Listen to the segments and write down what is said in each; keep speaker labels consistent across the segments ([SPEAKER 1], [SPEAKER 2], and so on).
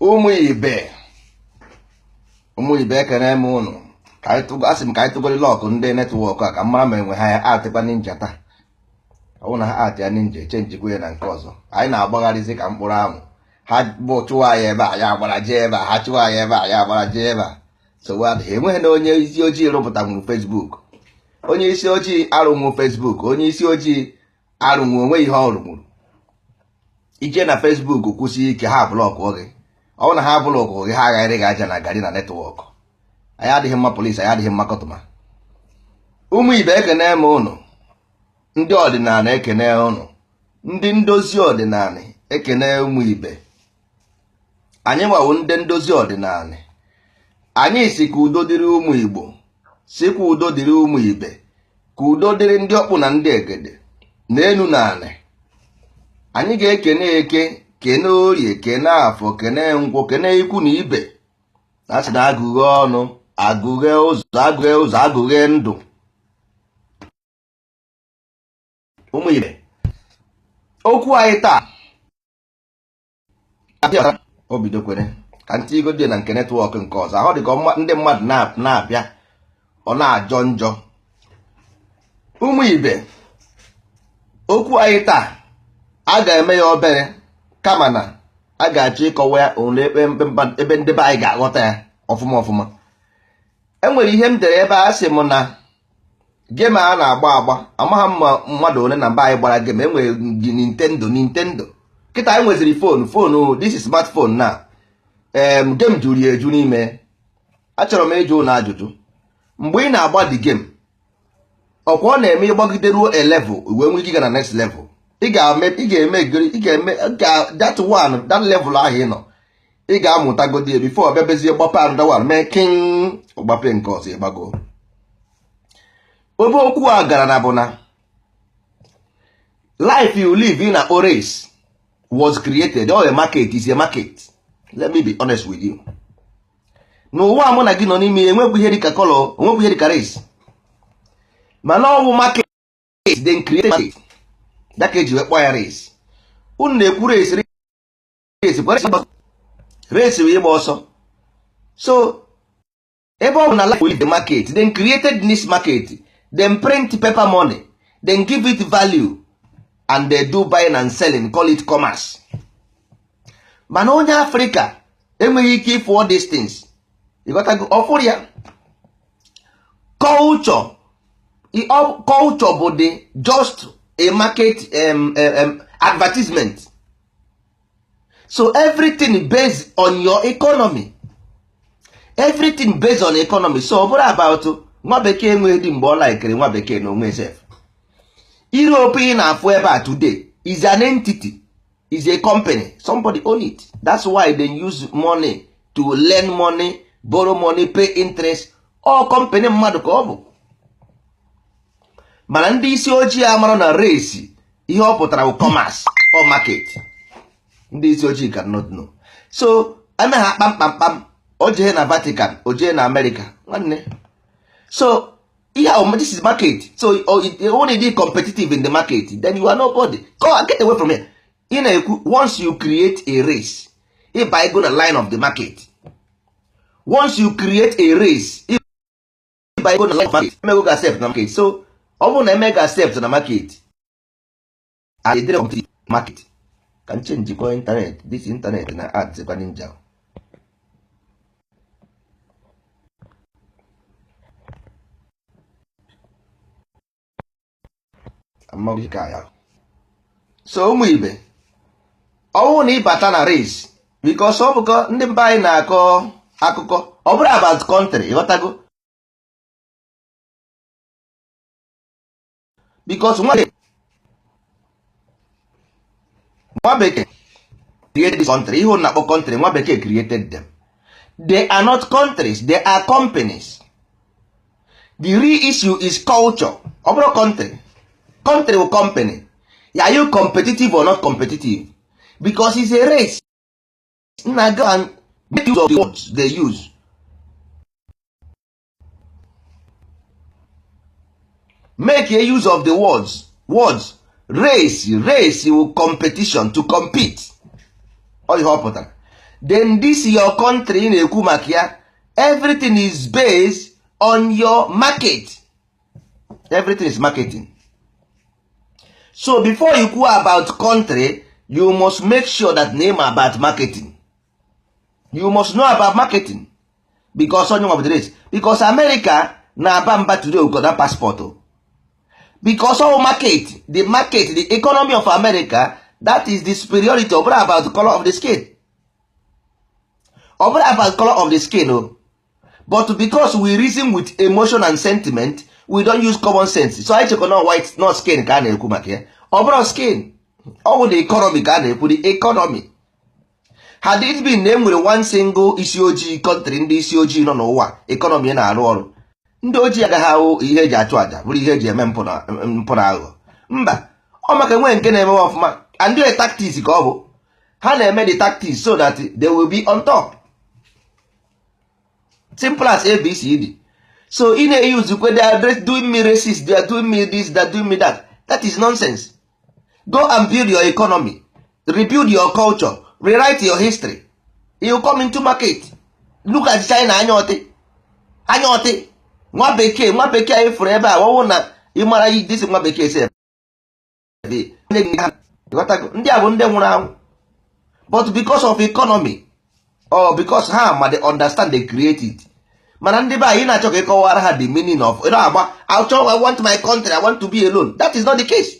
[SPEAKER 1] Ụmụ ibe, ụmụ ibe, ekene m ụnụ. Asị m ka anyị tụgoro luck ndị network a ka m mara ma enwe ha ya atịkwa ninja taa. Ọ bụrụ na ha atị ya ninja, echenjikwa ya na nke ọzọ. Anyị na-agbagharịzi ka mkpụrụ amụ. Ha bụ chụwa anyị ebe a, ya agbara jee ebe a. Ha chụwa anyị ebe a, ya agbara jee ebe a. So adịghị enweghị na onye isi ojii rụpụtanwuru Facebook. Onye isi ojii arụnwu Facebook. Onye isi ojii arụnwu onwe ihe ọ rụnwuru. Ije na Facebook kwụsị ike, ha blockụọ gị. Ọ bụrụ na ha blockụ gị, ha aghaghịrị gị aja na gari na network. Anyị adịghị mma polisi, anyị adịghị mma kọtụma. Ụmụ ibe, ekene m ụnụ. Ndị ọdịnala, ekene ụnụ. Ndị ndozi ọdịnala, ekene. Ụmụ ibe, anyị nwawo ndị ndozi ọdịnala. Anyị si ka udo dịrị ụmụ Igbo, sikwa udo dịrị ụmụ ibe, ka udo dịrị ndị ọkpụ na ndị egede na enu na anị. Anyị ga-ekene Eke, kene Orie, kene Afọ, kene Nkwọ, kene ikwu na ibe. Na sị na agụghe ọnụ, agụghe ụzọ, agụghe ụzọ, agụghe ndụ. Ụmụ ibe, okwu anyị taa o bidokwere ka ntị igodi na nke network nke ọzọ ahụ dị ka ndị mmadụ na-abịa, ọ na-ajọ njọ. Ụmụ ibe, okwu anyị taa, a ga-eme ya obere, kama na a ga-achọ ịkọwa ya ole ebe ndebe anyị ga-aghọta ya ọfụma ọfụma. Enwere ihe m dere ebe a, sị m na game a na-agba agba. Amagha mma mmadụ ole na mba anyị gbara game. Enwere Nintendo. Nintendo kịta anyị nweziri phone, phone, this is smartphone na game juru ya eju n'ime. Achọrọ m ịjụ ụnụ ajụjụ. Mgbe ị na-agba the game, ọkwa ọ na-eme ịgbagide ruo a level, wee nwee ike ịga na next level. Ị ga-eme, ị ga-eme, ị ga-eme that one, that level ahụ ị nọ, ị ga-amụtagodi ya before ọbịa bezie gbape another one, mee king, gbape nke ọzọ, ịgbago. Ebe okwu a gara na bụ na life you live in a race was created or a market is a market. Let me be honest with you. N'ụwa mụ na gị nọ n'ime, enwekwu ihe dịka color, onwekwu ihe dịka race, mana ọ bụ market. Then create market ya ka eji wee kpọọ ya race. Unu na-ekwu race, race, race bụ ịgba ọsọ. So ebe ọ bụ na life will the market, then created this market, then print paper money, then give it value, and they do buying and selling, call it commerce. Mana onye Afrịka enweghị ike ịfụ all these things. Ịghọtago? Ọfụrụ ya culture. Culture bụ the just a market advertisement. So everything based on your economy, everything based on economy. So ọ bụrụ about nwa bekee, enweghị dị mgbe ọ laikere nwa bekee na onwe sef. Europe ị na-afụ ebe a today is an entity, is a company. Somebody own it. That's why they use money to lend money, borrow money, pay interest. All company mmadụ ka ọ bụ. Mana ndị isi ojii amara na race, ihe ọ pụtara bụ commerce or market. Ndị isi ojii cannot know. So eme ha kpamkpamkpam, o jee na Vatican, o jee na America, nwanne. So ihe ahụ, this is market. So only dey competitive in the market, then you are nobody. Go and get away from here. Ị na-ekwu, once you create a race, ịba ego na line of the market. Once you create a race, ịba ego na line of market, emego ga accept na market. So ọ bụrụ na eme ga accept na market, adịrị competitive market. Ka m change internet, this internet na adịzikwa ninja. Amaghị ka ya. So ụmụ ibe, ọwụ na ịbata na race, because ọ bụkọ ndị mba anyị na-akọ akụkọ, ọ bụrụ about country, ịghọtago? Because nwa bekee created this country. Ihe na-akpọ country, nwa bekee created them. They are not countries, they are companies. The real issue is culture. Ọ bụrụ country, country will company. Are you competitive or not competitive? Because it's a race. Nna, go and make use of the words they use. Make a use of the words. Race, race will competition, to compete. Ọ ihe ọ pụtara. Then this your country ị na-ekwu maka ya, everything is based on your market. Everything is marketing. So before you kwuo about country, you must make sure that name about marketing. You must know about marketing, because onye nwa race, because America na-aba mba today with that passport o. Because all market, the market, the economy of America, that is the superiority. Ọ bụrụ about the color of the skin, ọ bụrụ about color of the skin o. But because we reason with emotion and sentiment, we don't use common sense. So anyị chekwa no white, no skin ka a na-ekwu maka ya. Ọ bụrụ skin, ọ bụ the economy ka a na-ekwu, the economy. Had it been na e nwere one single isi ojii country, ndị isi ojii nọ n'ụwa, economy na-arụ ọrụ, ndị ojii agaghị ahụ ihe eji achụ àjà bụrụ ihe eji eme mpụ na aghụghọ. Mba, ọ maka enwe nke na-emewe ọfụma and the tactics ka ọ bụ ha na-eme, the tactics, so that they will be on top. Simple as ABCD. So ị na-use kwe, "They are doing me racist, they are doing me this, they are doing me that." That is nonsense. Go and build your economy, rebuild your culture, rewrite your history. You come into market. Look at China. Anya ọtị, anya ọtị, nwa bekee, nwa bekee anyị fụrụ ebe a ọwụ na ịmara disi nwa bekee si ebe ndị a bụ ndị nwụrụ anwụ. But because of economy, or because ha ma, they understand, they create it. Mana ndị be anyị na-achọ ka ịkọwara ha the meaning of agba achọ, "I want my country, I want to be alone." That is not the case.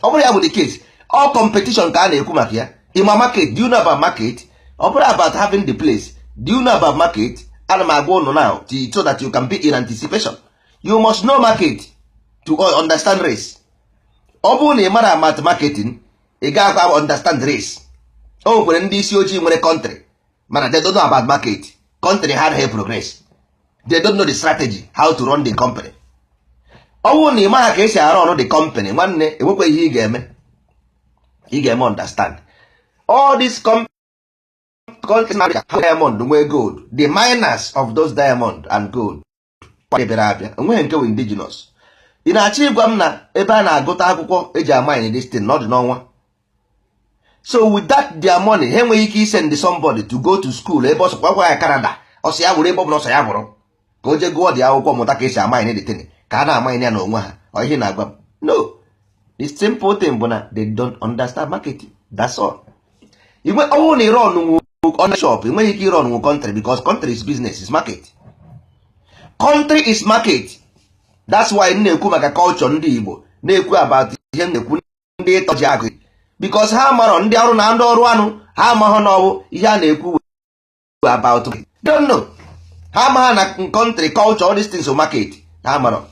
[SPEAKER 1] Ọ bụrụ ya bụ the case, all competition ka a na-ekwu maka ya. Ịma market? Do you know about market? Ọ bụrụ about having the place, do you know about market? Ana m agwa ụnụ now so that you can be in anticipation. You must know market to understand race. Ọ bụrụ na ị mara about marketing, ị gaghị understand race. O nwekwere ndị isi ojii nwere country, mana they don't know about market. Country ha anaghị progress. They don't know the strategy how to run the company. Ọ bụrụ na ị maha ka esi arụ ọrụ the company, nwanne, enwekwa ihe ị ga-eme, ị ga-eme understand all this country na diamond nwee gold. The miners of those diamond and gold bịara abịa, enweghị nke wụ indigenous. Ị na-achọ ịgwa m na ebe a na-agụta akwụkwọ eji amine this thing n'ọdị n'ọnwa? So with that their money, ha enweghị ike isend somebody to go to school ebe ọsọ gwa ya Canada, ọsọ ya were ebe ọbụla ọsọ ya bụrụ ka o jee gụọ dị akwụkwọ, mụta ka esi amine the thing, ka a na-amine ya n'onwe ha. Ọ ihe na-agwa m, no, the simple thing bụ na they don't understand marketing. That's all. Ọnwụ na ịrọn nwu on shop, enweghị ike ịrọn nwu country, because country is business, is market. Country is market. That's why m na-ekwu maka culture ndị Igbo, na-ekwu about ihe m na-ekwu, ndị ịtọ ji agụ, because ha marọ ndị ọrụ na ndị ọrụ anụ ha amaghọ na ọbụ ihe a na-ekwu about. Don't know. Ha amaghị na country, culture, all these things, market, ha marọ.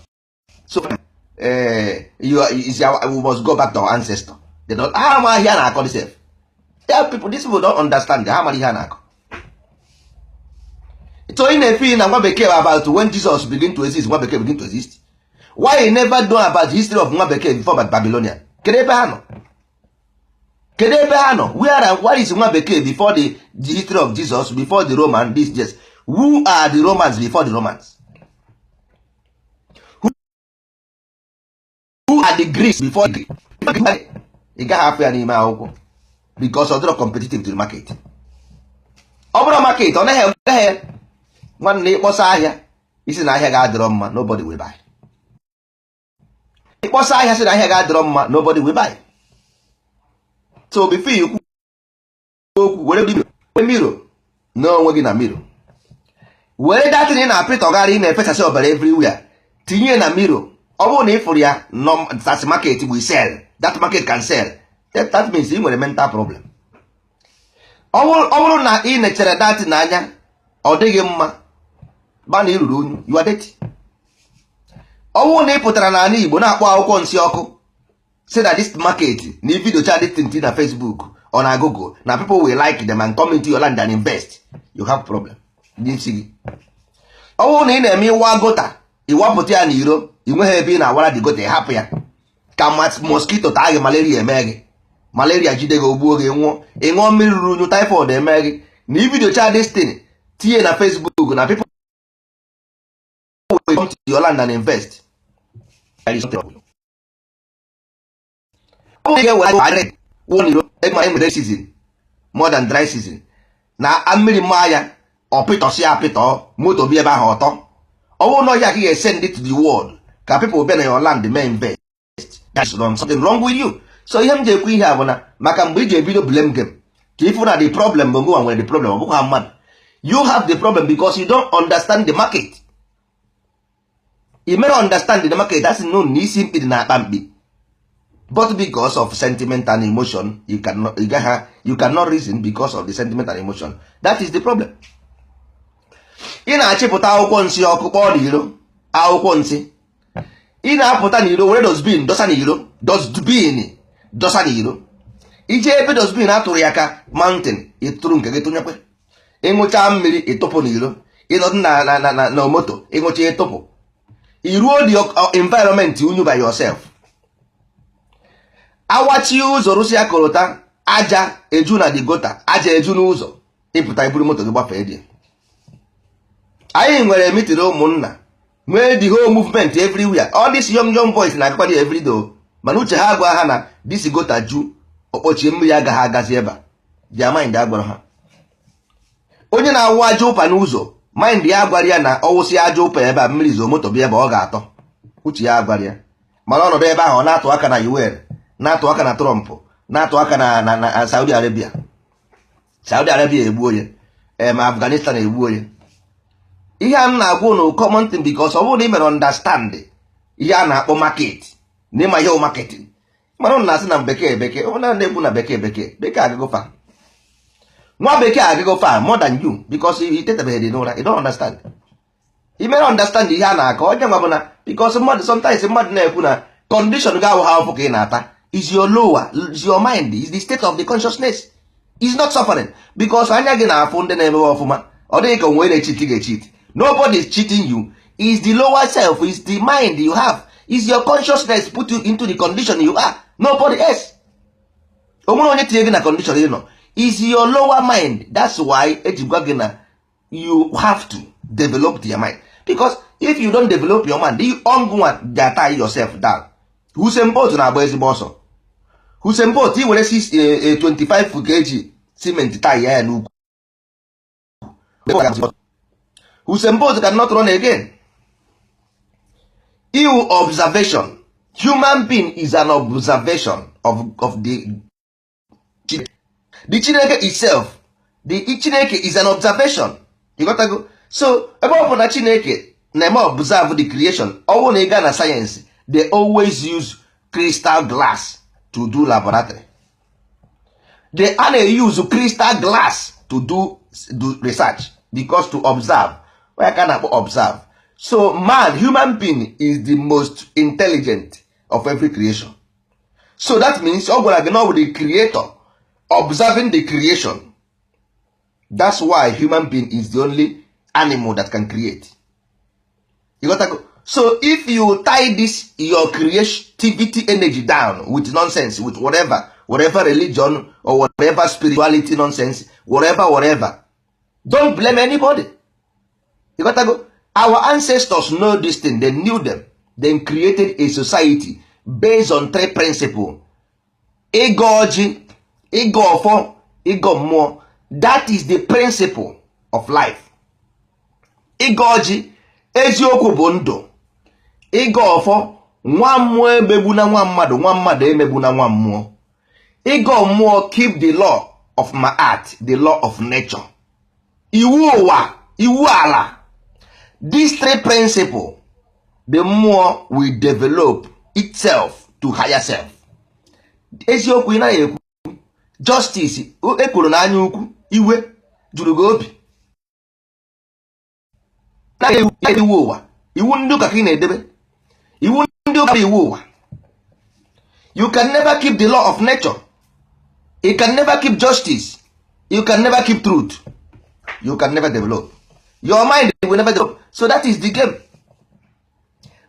[SPEAKER 1] So you is we must go back to our ancestor. They don't, ha amaghị ihe a na-akọ sef. People, these people don't understand. Ha mara ihe a na-akọ. So ị na-efe na nwa bekee about when Jesus begin to exist, nwa bekee begin to exist. Why you never know about history of nwa bekee before Babylonian? Kedu ebe ha nọ? Kedu ebe ha nọ? Where and what is nwa bekee before the history of Jesus, before the Roman? This, yes, who are the Romans before the Romans? Who are the Greeks before the Ị gaghị afụ ya n'ime akwụkwọ, because ọ dịrọ competitive to the market. Ọ bụrụ market, ọ naghị gaghị. Nwanne, ịkpọsa ahịa isi na ahịa ga-adịrọ mma, nobody will buy. Ịkpọsa ahịa si na ahịa ga-adịrọ mma, nobody will buy. So before you kwu okwu, were mirror na onwe gị na mirror, were datin ị na-apịtọgharị, ị na-efesasị ọbara everywhere, tinye na mirror. Ọ bụrụ na ị fụrụ ya that market will sell, that market can sell, that means ị nwere mental problem. Ọ bụrụ na ị nechere datin anya, ọ dịghị mma, mana ị ruru unyu, you are dirty. Ọ bụrụ na ị pụtara n'ala Igbo na-akpọ akwụkwọ nsị ọkụ, say that this market na video cha this thing na Facebook or na Google, na people will like them and come into your land and invest, you have problem n'isi gị. Ọ bụrụ na ị na-eme ịwa gutter, ịwapụta ya n'iro, ị nweghị ebe ị na-awara dị gutter, ịhapụ ya ka mosquito taa gị, malaria eme gị, malaria jide gị, ogbuo gị, nwụọ. Ị ṅụọ mmiri ruru unyu, typhoid eme gị. Na ibido cha this thing tinye na Facebook, na people will come to your land and invest. There is something wrong. Ọ bụrụ na ị ga-ewere season more than dry season. Na mmiri maa ya, ọ pịtọsị apịtọ, moto bi ebe ahụ ọtọ. Ọ bụrụ na ọhịa ka ị ga-esend it to the world ka people bịa na your land mee invest, that's something wrong with you. So ihe m ji ekwu ihe a bụ na maka mgbe ị ji ebido blame game, ka ịfụ na the problem bụ ngụwa nwere the problem, ọ bụkwa mmadụ. You have the problem because you don't understand the market. You may understand the market. That's known na isi mkpi dị na-akpa mkpi, but because of sentiment and emotion, you cannot, you, gaha, you cannot reason because of the sentiment and emotion. That is the problem. Ị na-achịpụta akwụkwọ nsị ọkụ kpọọ n'iro, akwụkwọ nsị ị na-apụta n'iro, were dustbin dosa n'iro, dustbin dosa n'iro. Ije ebe dustbin atụrụ ya ka mountain, ịtụrụ nke gị tụnyekwe. Ịṅụcha mmiri, ịtụpụ n'iro. Ịnọdụ na moto, ịṅụcha, ịtụpụ. Iruo the environment unyu by yourself. Awachi ụzọ, rụsịa korota, aja eju na the gutter, aja eju n'ụzọ. Ịpụta, iburu moto gị gbafee dị. Anyị nwere meeting ụmụnna, nwee the whole movement everywhere. All these young young boys na-agakwa dị everyday, mana uche ha agwa ha na this gutter ju ọkpọchie, mmiri agaghị agazi ebe a. Their mind agwara ha. Onye na-awụ aja ụpa n'ụzọ, mind ya agwara ya na ọwụsị aja ụpa ebe a, mmiri zo, moto bịa ebe ọ ga-atọ. Uche ya agwara ya, mana ọnọdụ ebe ahụ, ọ na-atụ aka na UN, na-atụ aka na Trump, na-atụ aka na Saudi Arabia. Saudi Arabia egbuo ya, em Afghanistan egbuo ya. Ihe a m na-agwa unu, common thing, because ọ bụrụ na ị mere understand ihe a na-akpọ market na ịma ihe marketing, mana ụnụ na-asị na bekee bekee, ọ na na-ekwu na bekee bekee bekee agụgụ fa, nwa bekee agụgụ fa more than you, because ị tetabeghị n'ụra. You don't understand. Ị mere understand ihe a na-akọ onye nwa bụ na because mmadụ, sometimes mmadụ na-ekwu na condition gị ahụ ha afụ ka ị na-ata is your lower, is your mind, is the state of the consciousness is not suffering, because anya gị na-afụ ndị na-emewe ọfụma. Ọ dịghị ka onwe na-echeat ga-echeat. Nobody is cheating you. Is the lower self, is the mind you have, is your consciousness put you into the condition you are, nobody else. O nwere onye tinye gị na condition ị nọ, is your lower mind. That's why eji gwa gị na you have to develop your mind, because if you don't develop your mind, you ongunwa ga-tie yourself down. Usain Bolt na-agba ezigbo ọsọ. Usain Bolt, i were 25 kg cement tie ya n'ukwu, Usain Bolt cannot run again. You observation, human being is an observation of the Chineke itself. The Chineke is an observation. You got to go. So ebe ọ bụ na Chineke na-eme observe the creation, ọ bụrụ na ị gaa na science, they always use crystal glass to do laboratory. They a na-use crystal glass to do research, because to observe, onye ka na-akpọ observe. So man, human being is the most intelligent of every creation. So that means ọ gwara gị na ọ bụ the creator observing the creation. That's why human being is the only animal that can create. You got to go. So if you tie this your creativity energy down with nonsense, with whatever, whatever religion or whatever spirituality nonsense, whatever, whatever, don't blame anybody. You got to go. Our ancestors know this thing. They knew them, then created a society based on three principle: ịgọ ọjị, ịgọ ọfọ, ịgọ mmụọ. That is the principle of life. Ịgọ ọjị, eziokwu bụ ndụ. Ịgọ ọfọ, nwa mmụọ emegbuna nwa mmadụ, nwa mmadụ emegbuna nwa mmụọ. Ịgọ mmụọ, keep the law of my art, the law of nature, iwu ụwa, iwu ala. These three principle, the mmụọ will develop itself to higher self. Eziokwu ị naghị ekwu, justice ekwuru n'anya ukwu, iwe juru gị obi. Iwu ụwa, iwu ndị ụka ka ị na-edebe, iwu ndị ụka bụ iwu ụwa. You can never keep the law of nature. You can never keep justice. You can never keep truth. You can never develop your mind, will never develop. So that is the game.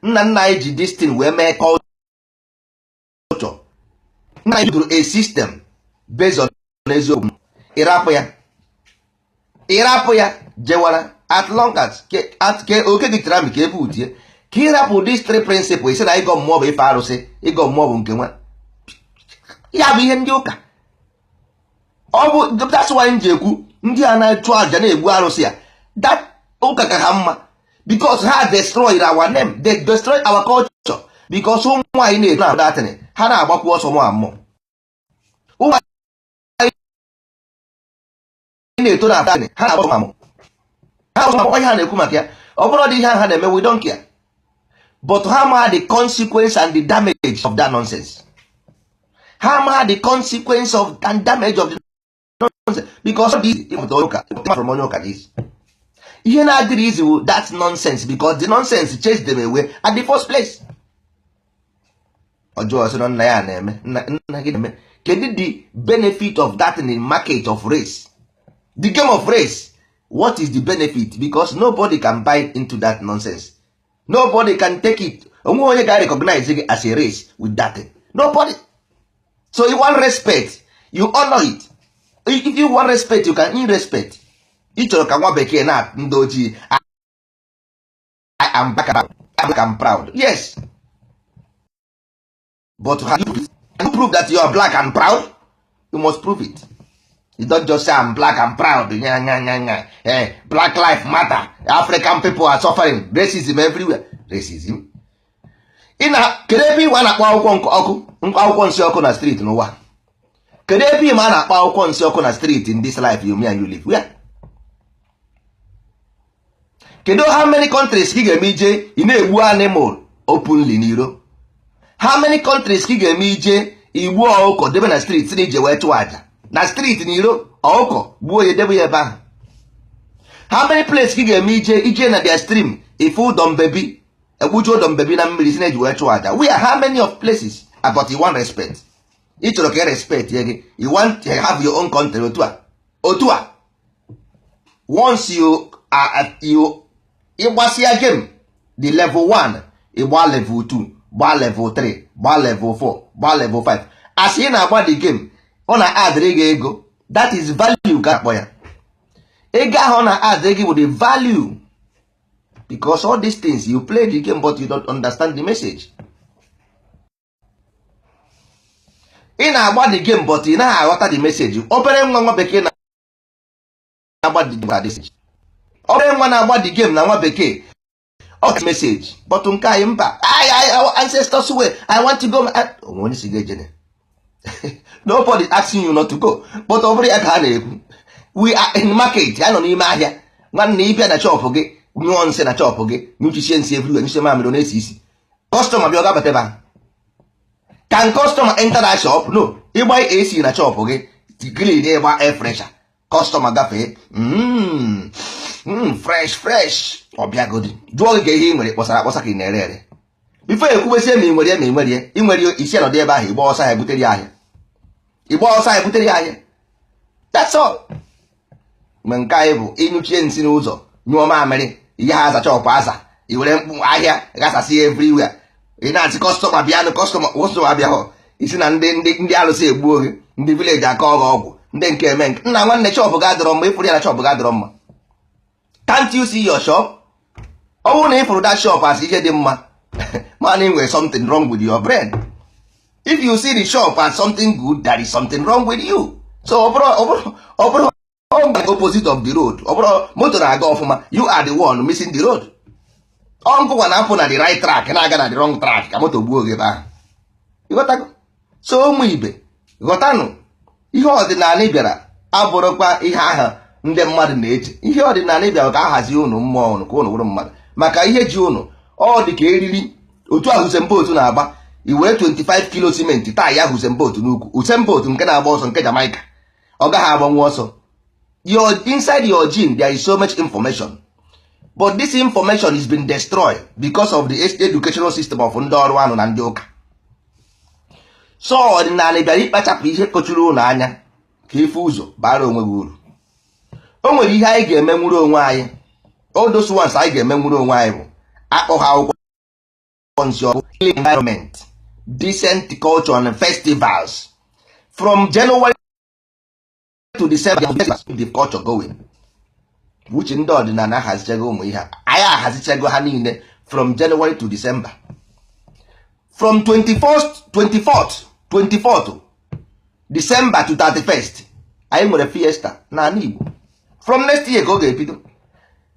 [SPEAKER 1] Nna nna anyị ji this thing wee mee culture. Nna anyị bidoro a system based on eziokwu. Ịrapụ ya, ịrapụ ya jewara. At long as ke oke gị tara ka ebe utie ka ịrapụ this three principle, isi na ịgọ mmụọ bụ ife arụsị, ịgọ mmụọ bụ nke nwa ya bụ ihe ndị ụka. Ọ bụ that's why m ji ekwu Ndị a na-achụ àjà, na-egbu arụsị ya, that ụka ka ha mma, because ha destroy our name, they destroy our culture, because ụmụ nwaanyị na-eto na datịrị ha na-agbakwu ọsọ mụ amụọ. Ụmụ anyị na-eto na datịrị ha na-agba amụ, ha na-agba ihe ha na-ekwu maka ya. Ọ bụrụ dị ihe ha na-eme, we don't care, but ha ma the consequence and the damage of that nonsense. Ha ma the consequence of and damage of the nonsense, because ọ dị easy ịpụta onye ụka from onye ụka dị easy. Ihe na-adịrị easy wu that nonsense, because the nonsense chase them away at the first place. Ọjọọ sị na nna ya na-eme, nna gị na-eme. Kedu the benefit of that in the market of race, the game of race? What is the benefit? Because nobody can buy into that nonsense. Nobody can take it. Onwe onye ga recognize gị as a race with that thing? Nobody. So you want respect, you honor it. If you want respect, you can respect. Ị chọrọ ka nwa bekee na ndị ojii, "I am black, I'm black and proud." Yes, but how you prove that you are black and proud? You must prove it. You don't just say, "I'm black and proud." Nya nya nya nya. Eh, Black Life Matter, African people are suffering, racism everywhere, racism. Ị na kedu ebe iwe a na-akpọ akwụkwọ nkụ ọkụ, akwụkwọ nsị ọkụ na street n'ụwa? Kedu ebe ime a na-akpọ akwụkwọ nsị ọkụ na street in this life you, me and you live? Where? Kedu how many countries ka ị ga-eme ije, ị na-egbu animal openly n'iro? How many countries ka ị ga-eme ije, igbu ọkụkọ debe na street, si na ije wee chụọ aja na street n'iro, ọkụkọ gbuo ya, debe ya ebe ahụ? How many place ka ị ga-eme ije, ije na their stream, ife ụdọmbebi, egbuju ụdọmbebi na mmiri, si na eji wee chụọ aja? We are how many of places? But you want respect. Ị chọrọ ka e respect ye gị. You want to have your own country. Otu a, otu a, once you are, you ịgbasịa game, the level 1, ịgba level 2, gbaa level 3, gbaa level 4, gbaa level 5. As ị na-agba the game, ọ na-adịrị gị ego. That is value ka akpọ ya. Ego ahụ ọ na-adịrị gị bụ the value, because all these things, you play the game but you don't understand the message. Ị na-agba the game but ị naghị aghọta the message. Obere nwa, nwa bekee na-agba the message. Obere nwa na-agba the game na nwa bekee ọ message, but nke anyị, mba. I, our ancestors way, I want to go. Onwe onye si ga-ejene? Nobody asking you not to go, but ọ bụrụ ya ka a na-ekwu, we are in market. Ya nọ n'ime ahịa. Nwanne, ịbịa na shop gị, nyụọ nsị na shop gị, nyụchichie nsị everywhere, nyụchie mamịrị, ọ na-esi isi. Customer bịa, ọ ga-abata ebe ahụ? Can customer enter that shop? No. Ịgba AC na shop gị, clean, ịgba air fresher, customer gafee, fresh fresh." Ọ bịagodi jụọ gị ka ihe ị nwere kpọsara akpọsa ka ị na-ere ere before ekwubesie ma ị nwere ya, ma ị nwere ya, ị nwere isi anọdụ ebe ahụ, ịgba ọsọ ahịa, butere ya ahịa, ịgba ọsọ ahịa, butere ya ahịa. That's all. Mgbe nke anyị bụ ịnyụchie nsị n'ụzọ, nyụọ mamịrị, ihe ha azacha ọpụ aza, i were mkpụ ahịa ghasasị ya everywhere. Ị na-asị customer bịanụ, customer, customer abịahụ. Isi na ndị alụsị egbuo gị, ndị village aka ọgọ ọgwụ, ndị nke eme nke nna. Nwanne, shop ga adịrọ mma. Ịfụrụ ya na shop ga adịrọ mma. Can't you see your shop? Ọ bụrụ na ị fụrụ that shop as ihe dị mma, man, ị nwere something wrong with your brain. If you see the shop as something good, there is something wrong with you. So ọ bụrụ opposite of the road, ọ bụrụ moto na-aga ọfụma, you are the one missing the road. Ọ ngụwa na-apụ na the right track, na-aga na the wrong track, ka moto gbuo gị ebe ahụ. Ịghọtago? So ụmụ ibe, ghọtanụ ihe ọdịnala bịara abụrụkwa ihe ahụ ndị mmadụ na-eche. Ihe ọdịnala bịara ka a hazie ụnụ mmụọ ụnụ, ka ụnụ bụrụ mmadụ, maka ihe ji ụnụ ọ dị ka eriri. Otu ahụ Usain Bolt na-agba, i were 25 kilo simenti taa ya Usain Bolt n'ukwu. Usain Bolt nke na-agba ọsọ nke Jamaica, ọ gaghị agbanwe ọsọ. Your inside your gene there is so much information, but this information is been destroyed because of the educational system of ndị ọrụ anụ na ndị ụka. So ọdịnala bịara ịkpachapụ ihe kochiri ụlọ anya, ka ife ụzọ bara onwe gị uru. O nwere ihe anyị ga-emenwuru onwe anyị. All those ones anyị ga-emenwuru onwe anyị bụ akpọ ha akwụkwọ nsị ọkụ, environment, decent culture and festivals from January to December, the culture going, which ndị ọdịnala ahazichago ụmụ ihe a. Anyị ahazichago ha niile from January to December, from 21st, 24th, 24th December to 31st, anyị nwere fiesta n'ala Igbo. From next year ka ọ ga-ebido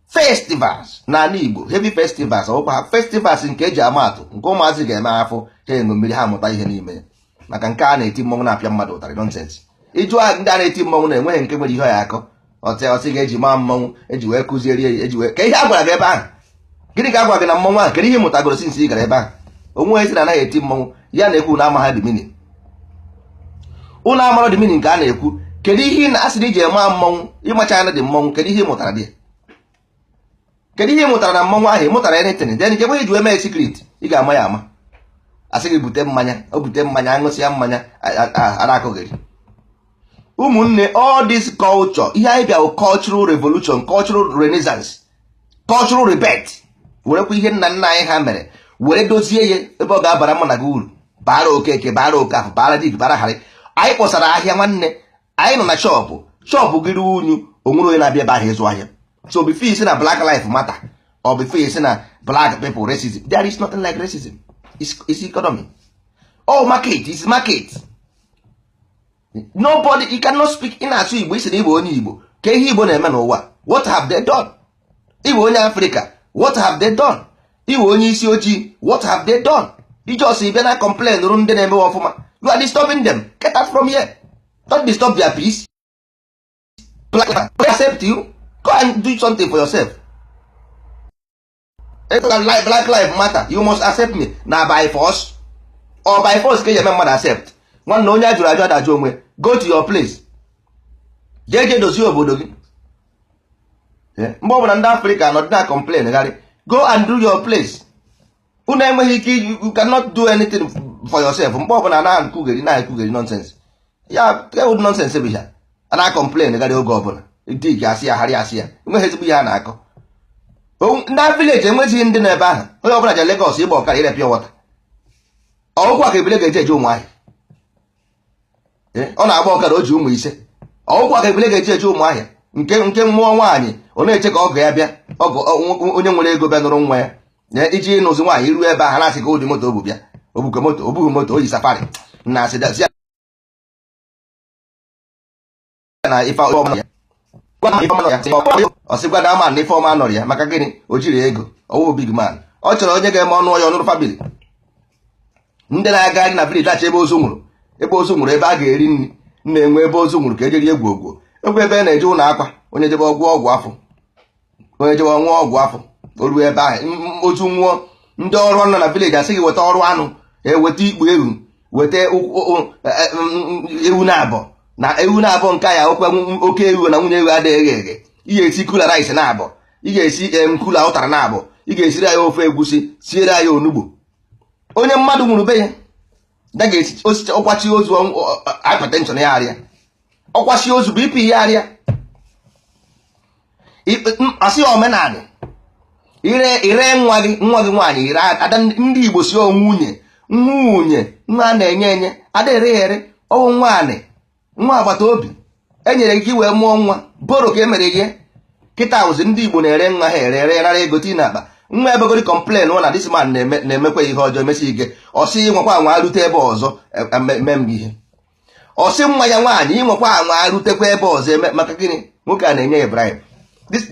[SPEAKER 1] festivals n'ala Igbo, heavy festivals. Ọkwa festivals nke eji ama atụ, nke ụmụazị ga-eme afọ ha eṅụ mmiri, ha amụta ihe n'ime ya. Maka nke a na-eti mmọnwụ na-apịa mmadụ ụtarị, nonsense. Ịjụ ndị a na-eti mmọnwụ na-enweghị nke nwere ihe ya akọ ọtị ọsị ga-eji maa mmọnwụ, eji wee kụziere ya, eji wee ka ihe a gwara gị ebe ahụ. Gịnị ka a gwara gị na mmọnwụ ahụ? Kedu ihe ị mụtagoro since ị gara ebe ahụ? Onwe onye sị na anaghị eti mmọnwụ ya na-ekwu na amaghị the meaning. Ụnụ amara the meaning nke a na-ekwu. Kedu ihe ị na-asị na iji eme mmọnwụ? Ịmacha anya dị mmọnwụ, kedu ihe ị mụtara dị? Kedu ihe ị mụtara na mmọnwụ ahụ? Ị mụtara anything? Then nke iji wee mee secret, ị ga-ama ya ama. Asị gị bute mmanya, o bute mmanya, aṅụsịa mmanya, ara akụghịrị. Ụmụnne, all this culture, ihe anyị bịa bụ cultural revolution, cultural renaissance, cultural rebirth. Werekwa ihe nna nna anyị ha mere were dozie ya ebe ọ ga-abara mụ na gị uru, bara Okeke, bara Okafọ, bara dik, bara harị. Anyị kpọsara ahịa, nwanne. Anyị nọ na shop, shop gị ruo unyu, onwere onye na-abịa ebe ahụ ịzụ ahịa. So before isi na Black Life Matter or before isi na black people racism, there is nothing like racism. It's economy. All market is market. Nobody, you cannot speak. Ị na-asụ Igbo, isi na Igbo, onye Igbo, ka ihe Igbo na-eme n'ụwa, what have they done? Igbo, onye Afrịka, what have they done? Iwe onye isi ojii, what have they done? Iji ọsọ ịbịa na complain rụ ndị na-emewe ọfụma. You are disturbing them. Get out from here. Don't disturb their peace. Black accept you, go and do something for yourself. Black Life Matter, you must accept me na by force or by force ka eji eme mmadụ accept. Nwanne, onye a jụrụ ajụ adajụ onwe. Go to your place, jee jee dozie obodo gị. Mgbe ọbụla ndị Afrịka nọdị na complain gharị, go and do your place. Unu enweghị ike, you cannot do anything for yourself. Mgbe ọbụla na-ekwugheri na-ekwugheri nonsense ya, kewood nonsense bụ ya a na-complain gharị oge ọbụla. Dik asị ya, harị asị ya, enweghị ezigbo ihe a na-akọ. Ndị village enwezighị ndị nọ ebe ahụ. Onye ọbụla je Lagos ịgba ọkara, ire pure water. Ọgwụkwa ka ebile ga-eji eje ụmụ ahịa. Ọ na-agba ọkara, o ji ụmụ 5. Ọgwụkwa ka ebile ga-eji eje ụmụ ahịa. Nke mmụọ nwaanyị, ọ na-eche ka ọgọ ya bịa, ọgọ onye nwere ego bịa nụrụ nwa ya iji ịnụzi nwaanyị. Iru ebe ahụ, na-asị ka o ji moto obu bịa, obuke moto, obughị moto, o yi Safari na asị ya na ife ọma ya. Ọsịgwa na ama na ife ọma nọrọ ya. Maka gịnị? O jiri ego ọwụ big man. Ọ chọrọ onye ga-eme ọnụ ọya ọnụrụ family. Ndị na-agagharị na village achọ ebe ozu nwụrụ, ebe ozu nwụrụ, ebe a ga-eri nri na-enwe ebe ozu nwụrụ ka ejeri egwu ogwo egwu, ebe a na-eje ụlọ akwa. Onye jebe ọgwụ ọgwụ afọ, onye jebe ọnwụ ọgwụ afọ, o ruo ebe ahụ ozu nwụọ, ndị ọrụ nọ na village asị gị weta ọrụ anụ, eweta ikpu ewu, weta ewu na abọ na ewu na abọ. Nke ya okwe oke ewu na nwunye ewu adịghị eghe eghe. Ị ga-esi cooler rice na abọ, ị ga-esi em cooler ụtara na abọ, ị ga-esiri anyị ofe egwusi, siere anyị onugbu. Onye mmadụ nwụrụ be ya da ga-esi osisi ọkwachi ozu, hypertension ya arịa, ọkwachi ozu, BP ya arịa. Asị omenanị ire ire nwa gị, nwa gị nwaanyị ire ada. Ndị Igbo si nwunye nwunye nwa a na-enye enye, ada ere ya ere. Ọwụ nwaanyị, nwa agbata obi e nyere gị ka i wee mụọ nwa boro ka e mere ihe. Kịta ụzi ndị Igbo na-ere nwa ha, ere ere, nara ego tii n'akpa. Nwa ebegori complain nwa na this man na-emekwa ihe ọjọọ, emesi ike. Ọsị nwekwa anwa rute ebe ọzọ eme m ihe. Ọsị nwa ya nwaanyị, ịnwekwa anwa rutekwa ebe ọzọ eme. Maka gịnị? Nwoke a na-enye ya bribe.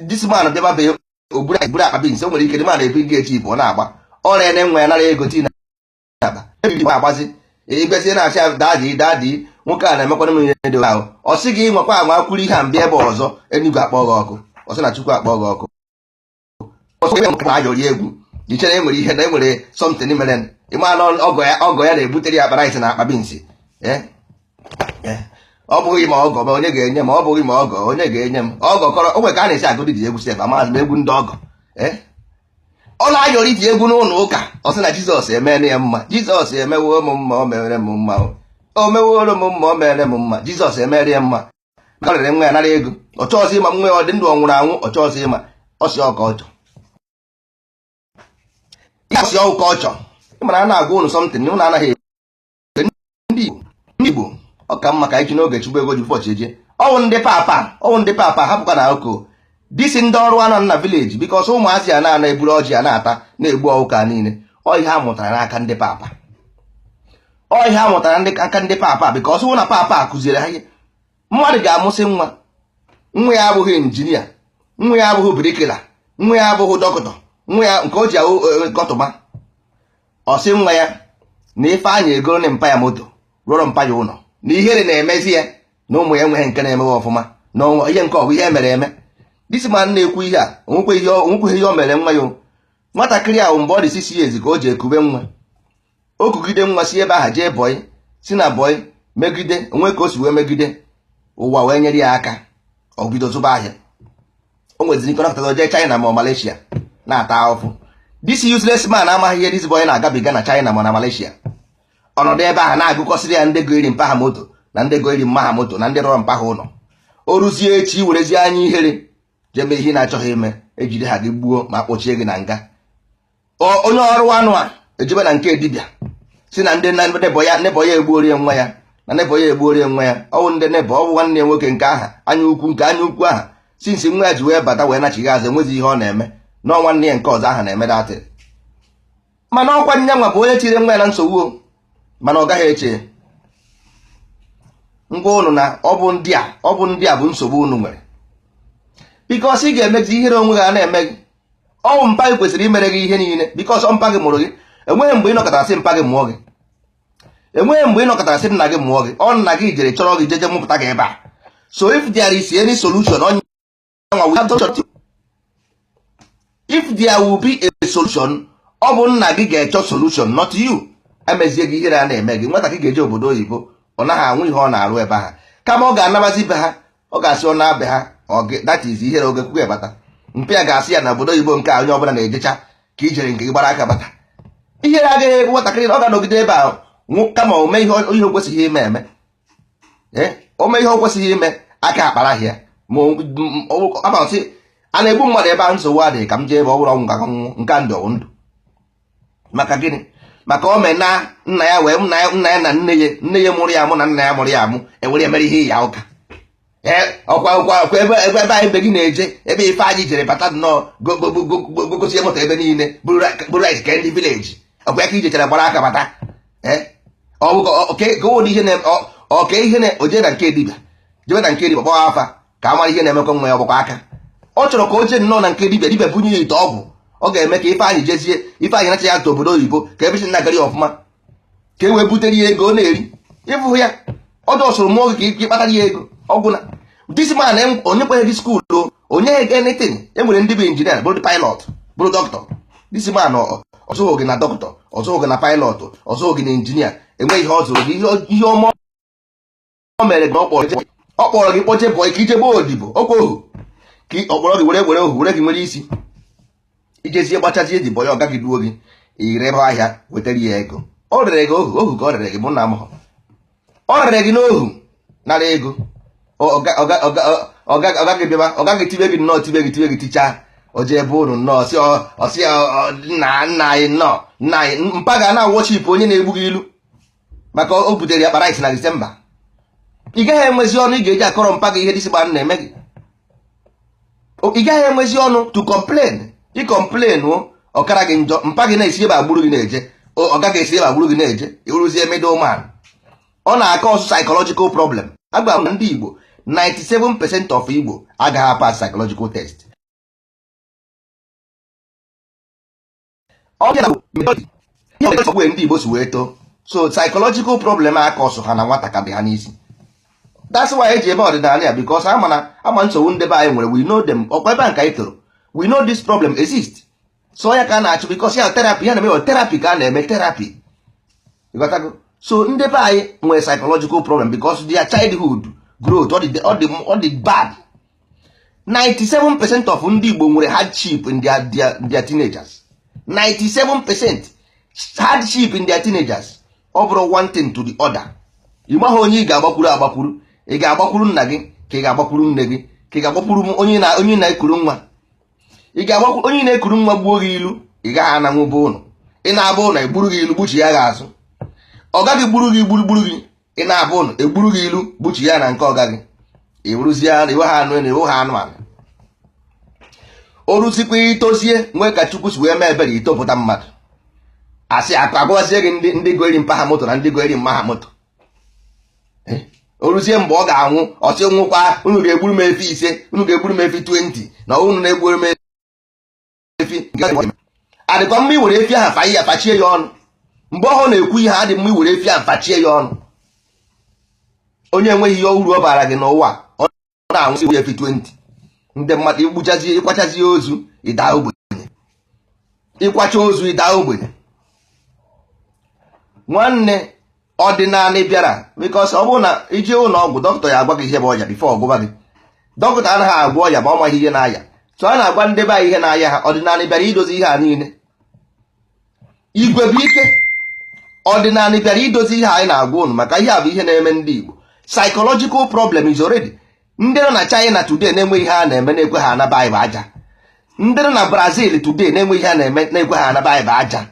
[SPEAKER 1] This man bịaba be oburu buru akpa beans. O nwere ike dị man ebi gị echi ọ na-agba ọ na-ene nwa ya, nara ego tii n'akpa, ebiri agbazi ịbịazie na-asị ya, "Daddy, daddy, nwoke a na-emekwana m ihe dị ahụ." Ọ sị gị nwekwa anwa kwuru ihe a mbịa ebe ọzọ, enigwe akpọ gị ọkụ. Ọ sị na Chukwu akpọ gị ọkụ. Ayọrị egwu ichere enwere ihe na enwere something mere. Ịma na ọgọ ya, ọgọ ya na-ebutere ya akpa rice na akpa beans. Ọ bụghị ma ọgọ ma onye ga-enye m, ọ bụghị ma ọgọ onye ga-enye m. Ọgọ kọrọ o nwere ka a na-esi agụdị ji egwu sef. Amaghị m egwu ndị ọgọ. Ọ na-ayọrọ iti egwu n'ụlọ ụka. Ọ sị na Jizọs emere ya mma. Jizọs emewo m mma, o mere m mma, o meworo m mma, o mere m mma. Jizọs emere ya mma. Ọ rere nwa ya, nara ego. Ọ chọọsị ịma nwa ya ọ dị ndụ, ọ nwụrụ anwụ. Ọ chọọsị ịma. Ọ sị ọka ọ chọ, ọ sị ọka ọ chọ. Ịmara a na-agwa ụnụ something ụnụ anaghị ekwe. Ndị Igbo, ndị Igbo, ọ ka mma ka anyị ji n'oge chukwu ego ji ụbọchị eje. Ọwụ ndị papa, ọwụ ndị papa hapụkwa na oko disi ndị ọrụ anọ na village, because ụmụazị a na-ana eburu ọjị a na-ata na-egbu ọụka niile. Ọ ihe a mụtara n'aka ndị papa, ọ ihe a mụtara aka ndị papa, because hụ na papa kụziere ha ihe. Mmadụ ga-amụsị nwa. Nwa ya abụghị engineer, nwa ya abụghị bricklayer, nwa ya abụghị dọkịta, nwa ya nke o ji ahụ kọtụma. Ọ sị nwa ya na Ifeanyị egoro na mpa ya moto, rụọrọ mpa ya ụlọ, na ihere na-emezi ya na ụmụ ya enweghị nke na-emewe ọfụma na ihe nke ọbụ ihe mere eme. This man na-ekwu ihe a, onwekweghị ihe o mere nwa ya. Nwatakịrị ahụ, mgbe ọ dị 6 years ka o ji ekube nwa. O kugide nwa si ebe ahụ jee boy, si na boy megide onwe ka o si wee megide ụwa wee nyere ya aka, ọ bido zụba ahịa. O nweziri ike nọkọta jee China ma ọ Malaysia na-ata ahụhụ. This useless man amaghị ihe this boy na-agabiga na China ma na Malaysia. Ọnọdụ ebe ahụ na-agụkọsịrị ya ndị goiri mpa ha moto na ndị goiri mma ha moto na ndị rọrọ mpa ha ụlọ. O ruzie echi, werezie anya ihere jeme ihe na-achọghị ime, ejide ha gị gbuo ma kpọchie gị na nga. Onye ọrụ anụ a ejebe na nke dibịa, si na ndị neighbour ya, neighbour ya egbuorie nwa ya, na neighbour ya egbuorie nwa ya. Ọwụ ndị neighbour, ọwụ nwanne ya nwoke nke aha anya ukwu, nke anya ukwu aha. Since nwa ya ji wee bata wee nachighị azụ, enwezi ihe ọ na-eme na nwanne ya nke ọzọ aha na-eme datịrị. Mana ọkwa nya nwa bụ onye tiri nwa ya na nsogbu o. Mana ọ gaghị eche ngwa ụnụ na ọ bụ ndị a, ọ bụ ndị a bụ nsogbu unu nwere, because ị ga-emezi ihere onwe gị a na-eme gị. Ọwụ mpa gị kwesịrị imere gị ihe niile, because ọ mpa gị mụrụ gị. Enweghị mgbe ị nọkọtara sị mpa gị mụọ gị. Enweghị mgbe ị nọkọtara sị nna gị mụọ gị. Ọ nna gị jere chọrọ gị, jeje mụpụta gị ebe a. So if there is any solution, onye nwa, if there will be a solution, ọ bụ nna gị ga-echọ solution, not you. Emezie gị ihere a na-eme gị. Nwatakịrị ga-eje obodo oyibo, ọ naghị anwụ ihe ọ na-arụ ebe ahụ, kama ọ ga-anabazi be ha. Ọ ga-asị ọ na-abe ha, that is ihere oge kwughị bata. Mpe ya ga-asị ya na obodo oyibo nke a onye ọbụla na-ejecha ka ijere nke gị gbara aka bata. Ihere agaghị egbu nwatakịrị, ọ ga-anọgide ebe ahụ kama o mee ihe o kwesịghị ime eme. O mee ihe o kwesịghị ime, aka akpara ya. Ma amasị a na-egbu mmadụ ebe a, nsogbu adịghị, ka m jee ebe ọ bụrụ ọnwụ ka nwụ nke ndụ ndụ. Maka gịnị? Maka o mee na nna ya wee nna ya na nne ya, nne ya mụrụ ya amụ na nna ya mụrụ ya amụ, ewere mere ihe ya ụka. Ọkwa ọkwa ọkwa ebe ebe ebe anyị be gị na-eje, ebe ife anyị jere bata nnọọ gogosie moto ebe niile, buru rice ke ndị village. Ọkwa ya ka ijechara gbara aka bata. Ọ bụ ihe ọka ihe na oje na nke dibịa, jebe na nke dibịa gbawa afa ka a mara ihe na-emekọ nwa ya. Ọgbakwa aka ọ chọrọ ka o jee nnọọ na nke dibịa, dibịa bunye ya ite ọgwụ ọ ga-eme ka ife anyị jezie, ife anyị nacha ya ata obodo oyibo, ka ebe si na-agara ya ọfụma, ka e wee butere ya ego ọ na-eri. Ịfụ ya, ọ dọsụrụ mmụọ gị ka ị kpatara ya ego ọgwụ na this man onye kweghị gị school, onye gị anything. E nwere ndị bụ engineer, bụrụ pilot, bụrụ dọkịta. This man ọzụghị gị na dọkịta, ọzụghị gị na pilot, ọzụghị gị na engineer. Enweghị ihe ọ zụrụ gị. Ihe ọma o mere gị, ọ kpọrọ gị kpọje boy ka ije gbaa odibo okwu ohu, ka ọ kpọrọ gị were were ohu were gị nwere isi ijezie gbachazie ji boy. Ọ gaghị duo gị irebe ahịa wetara ya ego. Ọ rere gị ohu, ohu ka ọ rere gị. Bụ nna m, ọ rere gị n'ohu, nara ego. Ọ gaghị bịaba, ọ gaghị tibe gị nnọọ, tibe gị, tibe gị, tichaa, o jee ebe unu nnọọ si ọsị nna nna anyị nnọọ, nna anyị mpa ga na worship onye na-egbu gị ilu maka o butere ya kpara isi na Disemba. Ị gaghị enwezi ọnụ ị ga-eji akọrọ mpa gị ihe dịsị gba na-eme gị. Ị gaghị enwezi ọnụ to complain. Ị complain o, ọkara gị njọ. Mpa gị na-esi ebe agburu gị na-eje, ọ gaghị esi ebe agburu gị na-eje. Ịrụzie middleman, ọ na-aka ọsụ psychological problem. Agwa m na ndị Igbo, 97% of Igbo agaghị pass psychological test. Ọ bụ ndị Igbo si wee too, so psychological problem aka ọsụ ha na nwata ka dị ha n'isi. That's why eji eme ọdịnala ya, because ama na ama nsogbu ndị be anyị nwere. We know them. Ọkwa ebe a nke anyị toro, we know this problem exist. So ya ka a na-achụ, because ya therapy ya na-eme, therapy ka a na-eme, therapy. Ịghọtago? So ndị be anyị nwere psychological problem because their childhood growth ọ dị bad. 97% of ndị Igbo nwere hardship in their teenagers. 97% hardship in their teenagers. Ọ bụrụ one thing to the other, ị maghị onye ị ga-agbakwuru agbakwuru. Ị ga-agbakwuru nna gị, ka ị ga-agbakwuru nne gị, ka ị ga-agbakwuru onye na-ekuru nwa? Ị ga-agbakwuru onye na-ekuru nwa gbuo gị ilu? Ị gaghị ananwụ bụ ụlọ ị na-abụ ụlọ egburu gị ilu gbuchi ya gị azụ. Ọ gaghị gburu gị gburugburu gị. Ị na-abụ ụlọ egburu gị ilu gbuchi ya na nke ọ gaghị iwuruzie iwe ha anụ na iwe ha anụ ala. O ruzikwa itozie nwee ka Chukwu si wee mee ebere, itopụta mmadụ, asị akụ agwazie gị ndị goeri mpa ha moto na ndị goeri mma ha moto. O ruzie mgbe ọ ga-anwụ, ọsị nwụkwa, unu ga-egburu m efi 5, unu ga-egburu m efi 20, na unu na-egburu m efi. Adịkwa mma iwere efi ahụ fanye ya, fachie ya ọnụ. Mgbe ọhụụ na-ekwu ihe, adị mma iwere efi ahụ fachie ya ọnụ. Onye enweghị ihe uru ọ bara gị n'ụwa, ọ na-anwụsị efi 20. Ndị mmadụ igbuchazie, ịkwachazie ozu, ịda ogbenye. Ịkwacha ozu, ịda ogbenye. Nwanne, ọdịnala bịara because ọ bụrụ na ije ụlọ ọgwụ, dọkịta ya agwa gị ihe bụ ọya before ọgwụba gị. Dọkịta anaghị agwọ ọya ma ọ maghị ihe na-aya. So a na-agwa ndị be anyị ihe na-aya ha. Ọdịnala bịara idozi ihe a niile. Igwe bụ ike. Ọdịnala bịara idozi ihe anyị na-agwa ụnụ, maka ihe a bụ ihe na-eme ndị Igbo. Psychological problem is already. Ndị nọ na China today na-enwe ihe a na-eme na-ekwe ha anaba anyị bụ aja. Ndị nọ na Brazil today na-enwe ihe a na-eme na-ekwe ha anaba anyị bụ aja.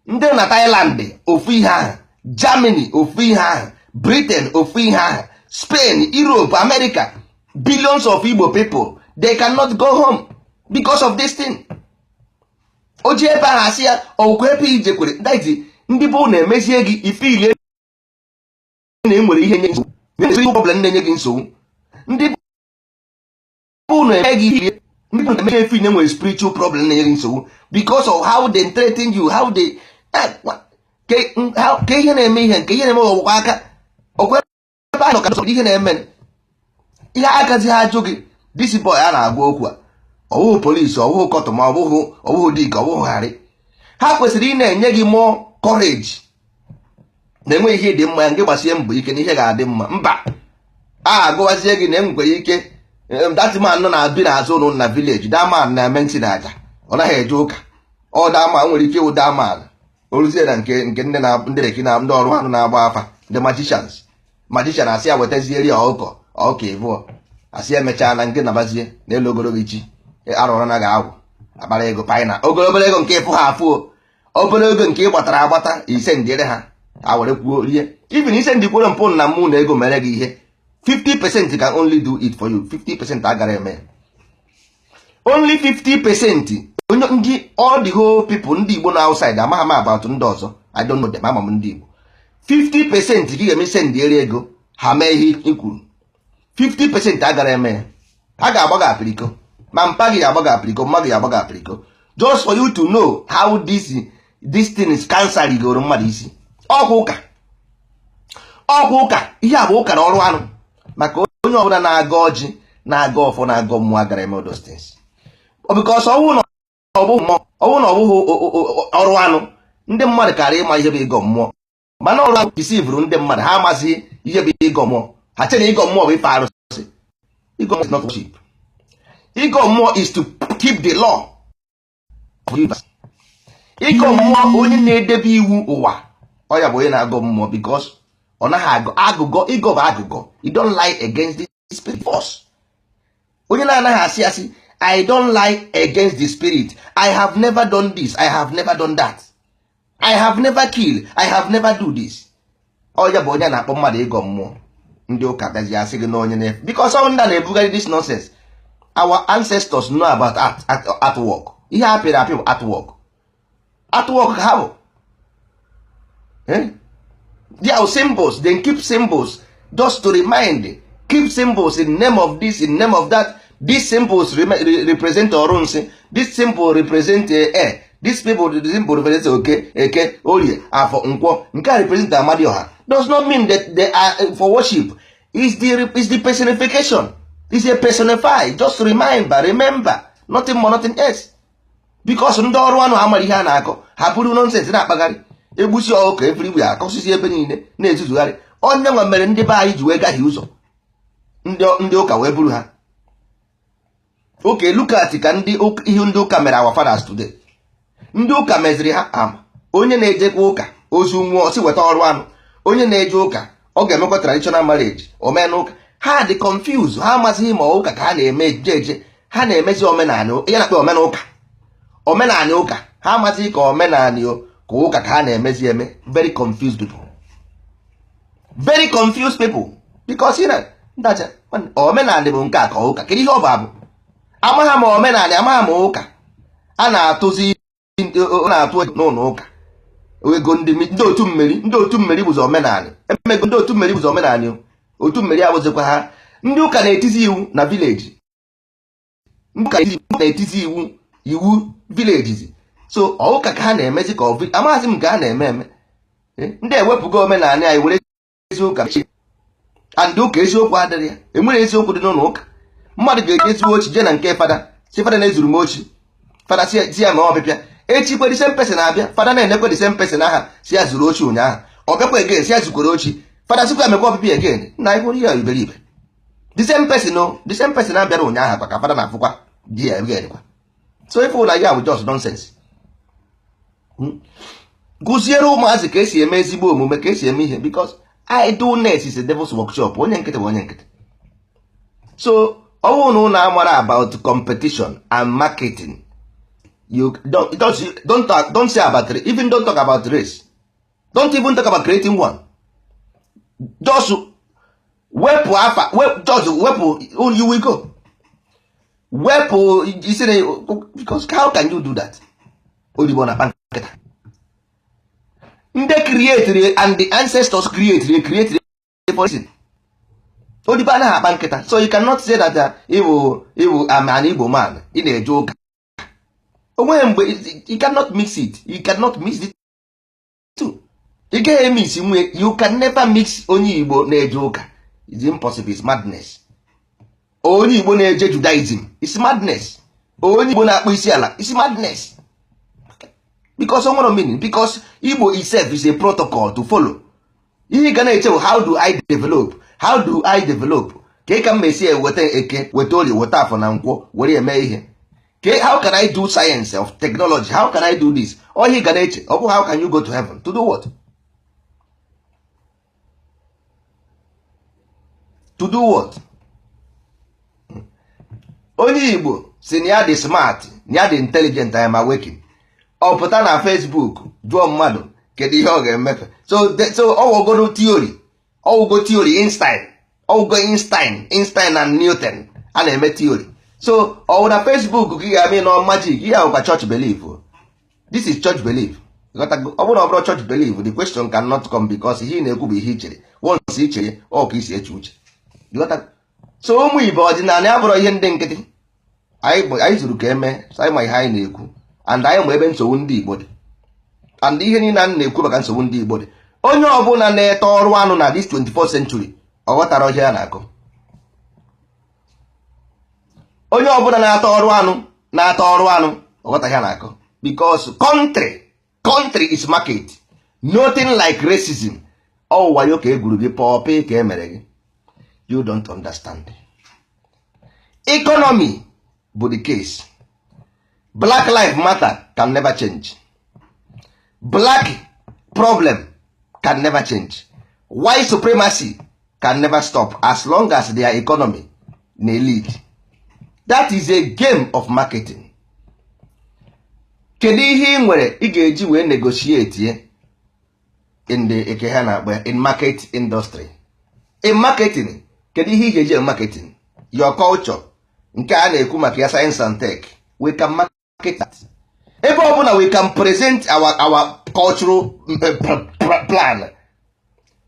[SPEAKER 1] Ndị nọ na Thailand, ofu ihe ahụ. Germany, ofu ihe ahụ. Britain, ofu ihe ahụ. Spain, Europe, America. Billions of Igbo people, they cannot go home because of this thing. O ji ebe ahụ asị ya ọgwụkwa ebe ijekwere that ndị bụ na-emezie gị ife ile na enwere ihe nye nsogbu, problem na-enye gị nsogbu. Ndị bụ na-eme gị ihe, ndị bụ na-eme efe na enwere spiritual problem na-enye gị nsogbu because of how they threaten you, how they ka ihe na-eme, ihe nke ihe na-eme ọgwụkwa aka ọkwa ebe ahụ ka ihe na-eme ihe akazi ha ajụ gị. This boy a na-agwa okwu a, ọwụhụ polisi, ọwụhụ kọtụ, ma ọbụghị dik, ọbụghị gharị. Ha kwesịrị ị na-enye gị more courage na enweghị ihe dị mma ya nke gbasie mbọ ike na ihe ga-adị mma. Mba, a agụwazie gị na enwekwara ike. That man nọ na bi n'azụ ụlọ na village, that man na-eme ntị na aja, ọ naghị eje ụka. Ọ that man nwere ike ịwụ that man oruzie na nke ndị na ndị reki na ndị ọrụ anụ na-agba afa, ndị magicians. Magician asị ya wetazieri ya ọkụkọ, ọkụkọ ịbụọ, asị emechaa na nke nabazie n'elu ogologo chi arụrụ na ga-agwụ akpara ego paina ogologo ego nke ịfụ ha afụ, obere ego nke ị gbatara agbata ise ndịre ha ha were kwuo rie. Even ise ndị kwere mpụ na mụ na ego mere gị ihe, 50% can only do it for you. 50% agara eme. Only 50%. Onye ndị, all the whole people, ndị Igbo na outside, amaghị m about ndị ọzọ, I don't know them, ama m ndị Igbo. 50% ka ị ga-eme send ere ego ha mee ihe i kwuru, 50% agara eme ya. Ha ga-agba gị apiriko, ma mpa gị ga-agba gị apiriko, mma gị ga-agba gị apiriko, just for you to know how this thing is. Cancer rigoro mmadụ isi. Ọkwa ụka, ọkwa ụka, ihe a bụ ụka na ọrụ anụ. Maka onye ọbụla na-aga ọjị, na-aga ọfọ, na-agọ mmụọ, agara eme those things because ọwụ na ọ bụghị mmụọ, ọwụ na ọ bụghị ọrụ anụ, ndị mmadụ karịa ịma ihe bụ ịgọ mmụọ. Mana ọrụ anụ deceivuru ndị mmadụ, ha amazighị ihe bụ ịgọ mmụọ. Ha chere ịgọ mmụọ bụ ife arụsị. Ịgọ mmụọ is not worship. Ịgọ mmụọ is to keep the law of the universe. Ịgọ mmụọ, onye na-edebe iwu ụwa, ọ ya bụ onye na-agọ mmụọ, because ọ naghị agọ agụgọ. Ịgọ bụ agụgọ. You don't lie against the spirit force. Onye na-anaghị asị asị, "I don't lie against the spirit. I have never done this, I have never done that, I have never killed, I have never do this," ọ ya bụ onye na-akpọ mmadụ ịgọ mmụọ. Ndị ụka bịazi asị gị na onye na-efe, because ọ ndị a na-ebugharị this nonsense. Our ancestors know about art, art, artwork. Ihe a pịrị apị bụ artwork. Artwork ha bụ. Eh? They are symbols. They keep symbols just to remind, keep symbols in name of this, in name of that. These symbols represent ọrụ nsị. This symbol represent air. This people, the symbol represent oke, eke, orie, afọ, nkwọ. Nke a represent amadioha. Does not mean that they are for worship. Is the personification, is a personify, just remember, remember, nothing more, nothing else. Because ndị ọrụ anụ amara ihe a na-akọ, ha buru nonsense na-akpagharị, egbusi ọkụkọ everywhere, akọsisi ebe niile, na-ezuzugharị. Onye nwe mere ndị be anyị ji wee gaghị ụzọ, ndị ụka wee buru ha. Okay, look at ka ndị ihe ndị ụka mere our fathers today. Ndị ụka meziri ha ama. Onye na-ejekwa ụka, ozu nwụọ, si weta ọrụ anụ. Onye na-eje ụka, ọ ga-emekwa traditional marriage, omenụka. Ha dị confused, ha amazighị ma ụka ka ha na-eme eje eje, ha na-emezi omenanị, ihe na-akpọ omenụka, omenanị ụka. Ha amazighị ka omenanị o ka ụka ka ha na-emezi eme. Very confused people, very confused people, because ị na ndacha omenanị bụ nke a ka ụka, kedu ihe ọ bụ? Abụ amagha ma omenanị, amagha ma ụka. A na-atụzi, na-atụ n'ụlọ ụka ego. Ndị otu mmeri, ndị otu mmeri bụzi omenanị. Emego ndị otu mmeri bụzi omenanị o. Otu mmeri abụzikwa ha. Ndị ụka na-etizi iwu na village, ndị ụka na-etizi iwu villages. So ụka ka ha na-emezi ka amaghịzị m nke ha na-eme eme. Ndị ewepụgo omenala anyị were ezi ụka and ụka eziokwu adịrị ya. Enwere eziokwu dị n'ụlọ ụka? Mmadụ ga-eje zuo ochi, jee na nke fada, si fada na-ezuru m ochi. Fada si ya ma ọbịbịa echi kwe, the same person abịa. Fada na-enekwe the same person aha si ya zuru ochi ụnyaahụ. Ọ bịakwa again, si ya zukwere ochi. Fada sikwa ya mekwa ọbịbịa again na ihu ya iberibe. The same person o, the same person abịara ụnyaahụ kwa ka fada na-afụkwa di ya again kwa. So ife na ya bụ just nonsense. Kụziere ụmụazị ka esi eme ezigbo omume, ka esi eme ihe, because idleness is a devil's workshop. Onye nkịtị bụ onye nkịtị. So ọ bụrụ na ụnụ amara about competition and marketing, you don't say about, even don't talk about race, don't even talk about creating one. Just wepụ afa, just wepụ, you will go wepụ isi na, because how can you do that? Odibo na nkịta ndị create and the ancestors create for reason. Odibo anaghị akpa nkịta. So you cannot say that ịbụ an Igbo man, ị na-eje ụka. Onweghị mgbe you cannot mix it. You cannot mix the two. Ị gaghị mix nwe. You can never mix onye Igbo na-eje ụka. It's impossible. It's madness. Onye Igbo na-eje Judaism, it's madness. Onye Igbo na-akpọ isi ala, it's madness, because o nwere meaning, because Igbo itself is a protocol to follow. Ihe ị ga na-eche bụ, how do I develop? How do I develop? Ka ị ka m esi eweta Eke, weta Orie, weta Afọ na Nkwọ were eme ihe. Ke how can I do science of technology? How can I do this? Ọ ihe ị ga na-eche. Ọ bụ how can you go to heaven? To do what? To do what? Onye Igbo si na ya dị smart, na ya dị intelligent, I am awakening. Ọ pụta na Facebook jụọ mmadụ kedu ihe ọ ga-emepe. So ọwụgoro theory, ọwụgo theory Einstein, ọwụgo Einstein, Einstein and Newton a na-eme theory. So ọwụ na Facebook ka ị ga-eme nọ magic. Ihe ahụkwa church belief. This is church belief. Ọ bụrụ na ọ bụrụ church belief, the question cannot come, because ihe ị na-ekwu bụ ihe i chere. Once i chere, ọ ka isi eche uche. So ụmụ ibe, ọdịnala ya bụrụ ihe ndị nkịtị anyị zuru ka eme. Anyị ma ihe anyị na-ekwu and anyị ma ebe nsogbu ndị Igbo dị and ihe niile a na-ekwu maka nsogbu ndị Igbo dị. Onye ọbụla na-ete ọrụ anụ na this 24th century, ọ ghọtara ihe ya na-akọ. Onye ọbụla na-ata ọrụ anụ, na-ata ọrụ anụ, ọ ghọta ihe a na-akọ, because country is market. Nothing like racism. Ọ wayo ka egwuru gị, pọpị ka e mere gị. You don't understand. Economy bụ the case. Black Life Matter can never change. Black problem can never change. White supremacy can never stop as long as their economy na lead. That is a game of marketing. Kedu ihe ị nwere ị ga-eji wee negotiate in the eke ha na-akpọ ya in market industry, in marketing? Kedu ihe ị ga-eji eme marketing? Your culture nke a na-ekwu maka ya, science and tech, we can market that. Ebe ọ bụla we can present our cultural plan,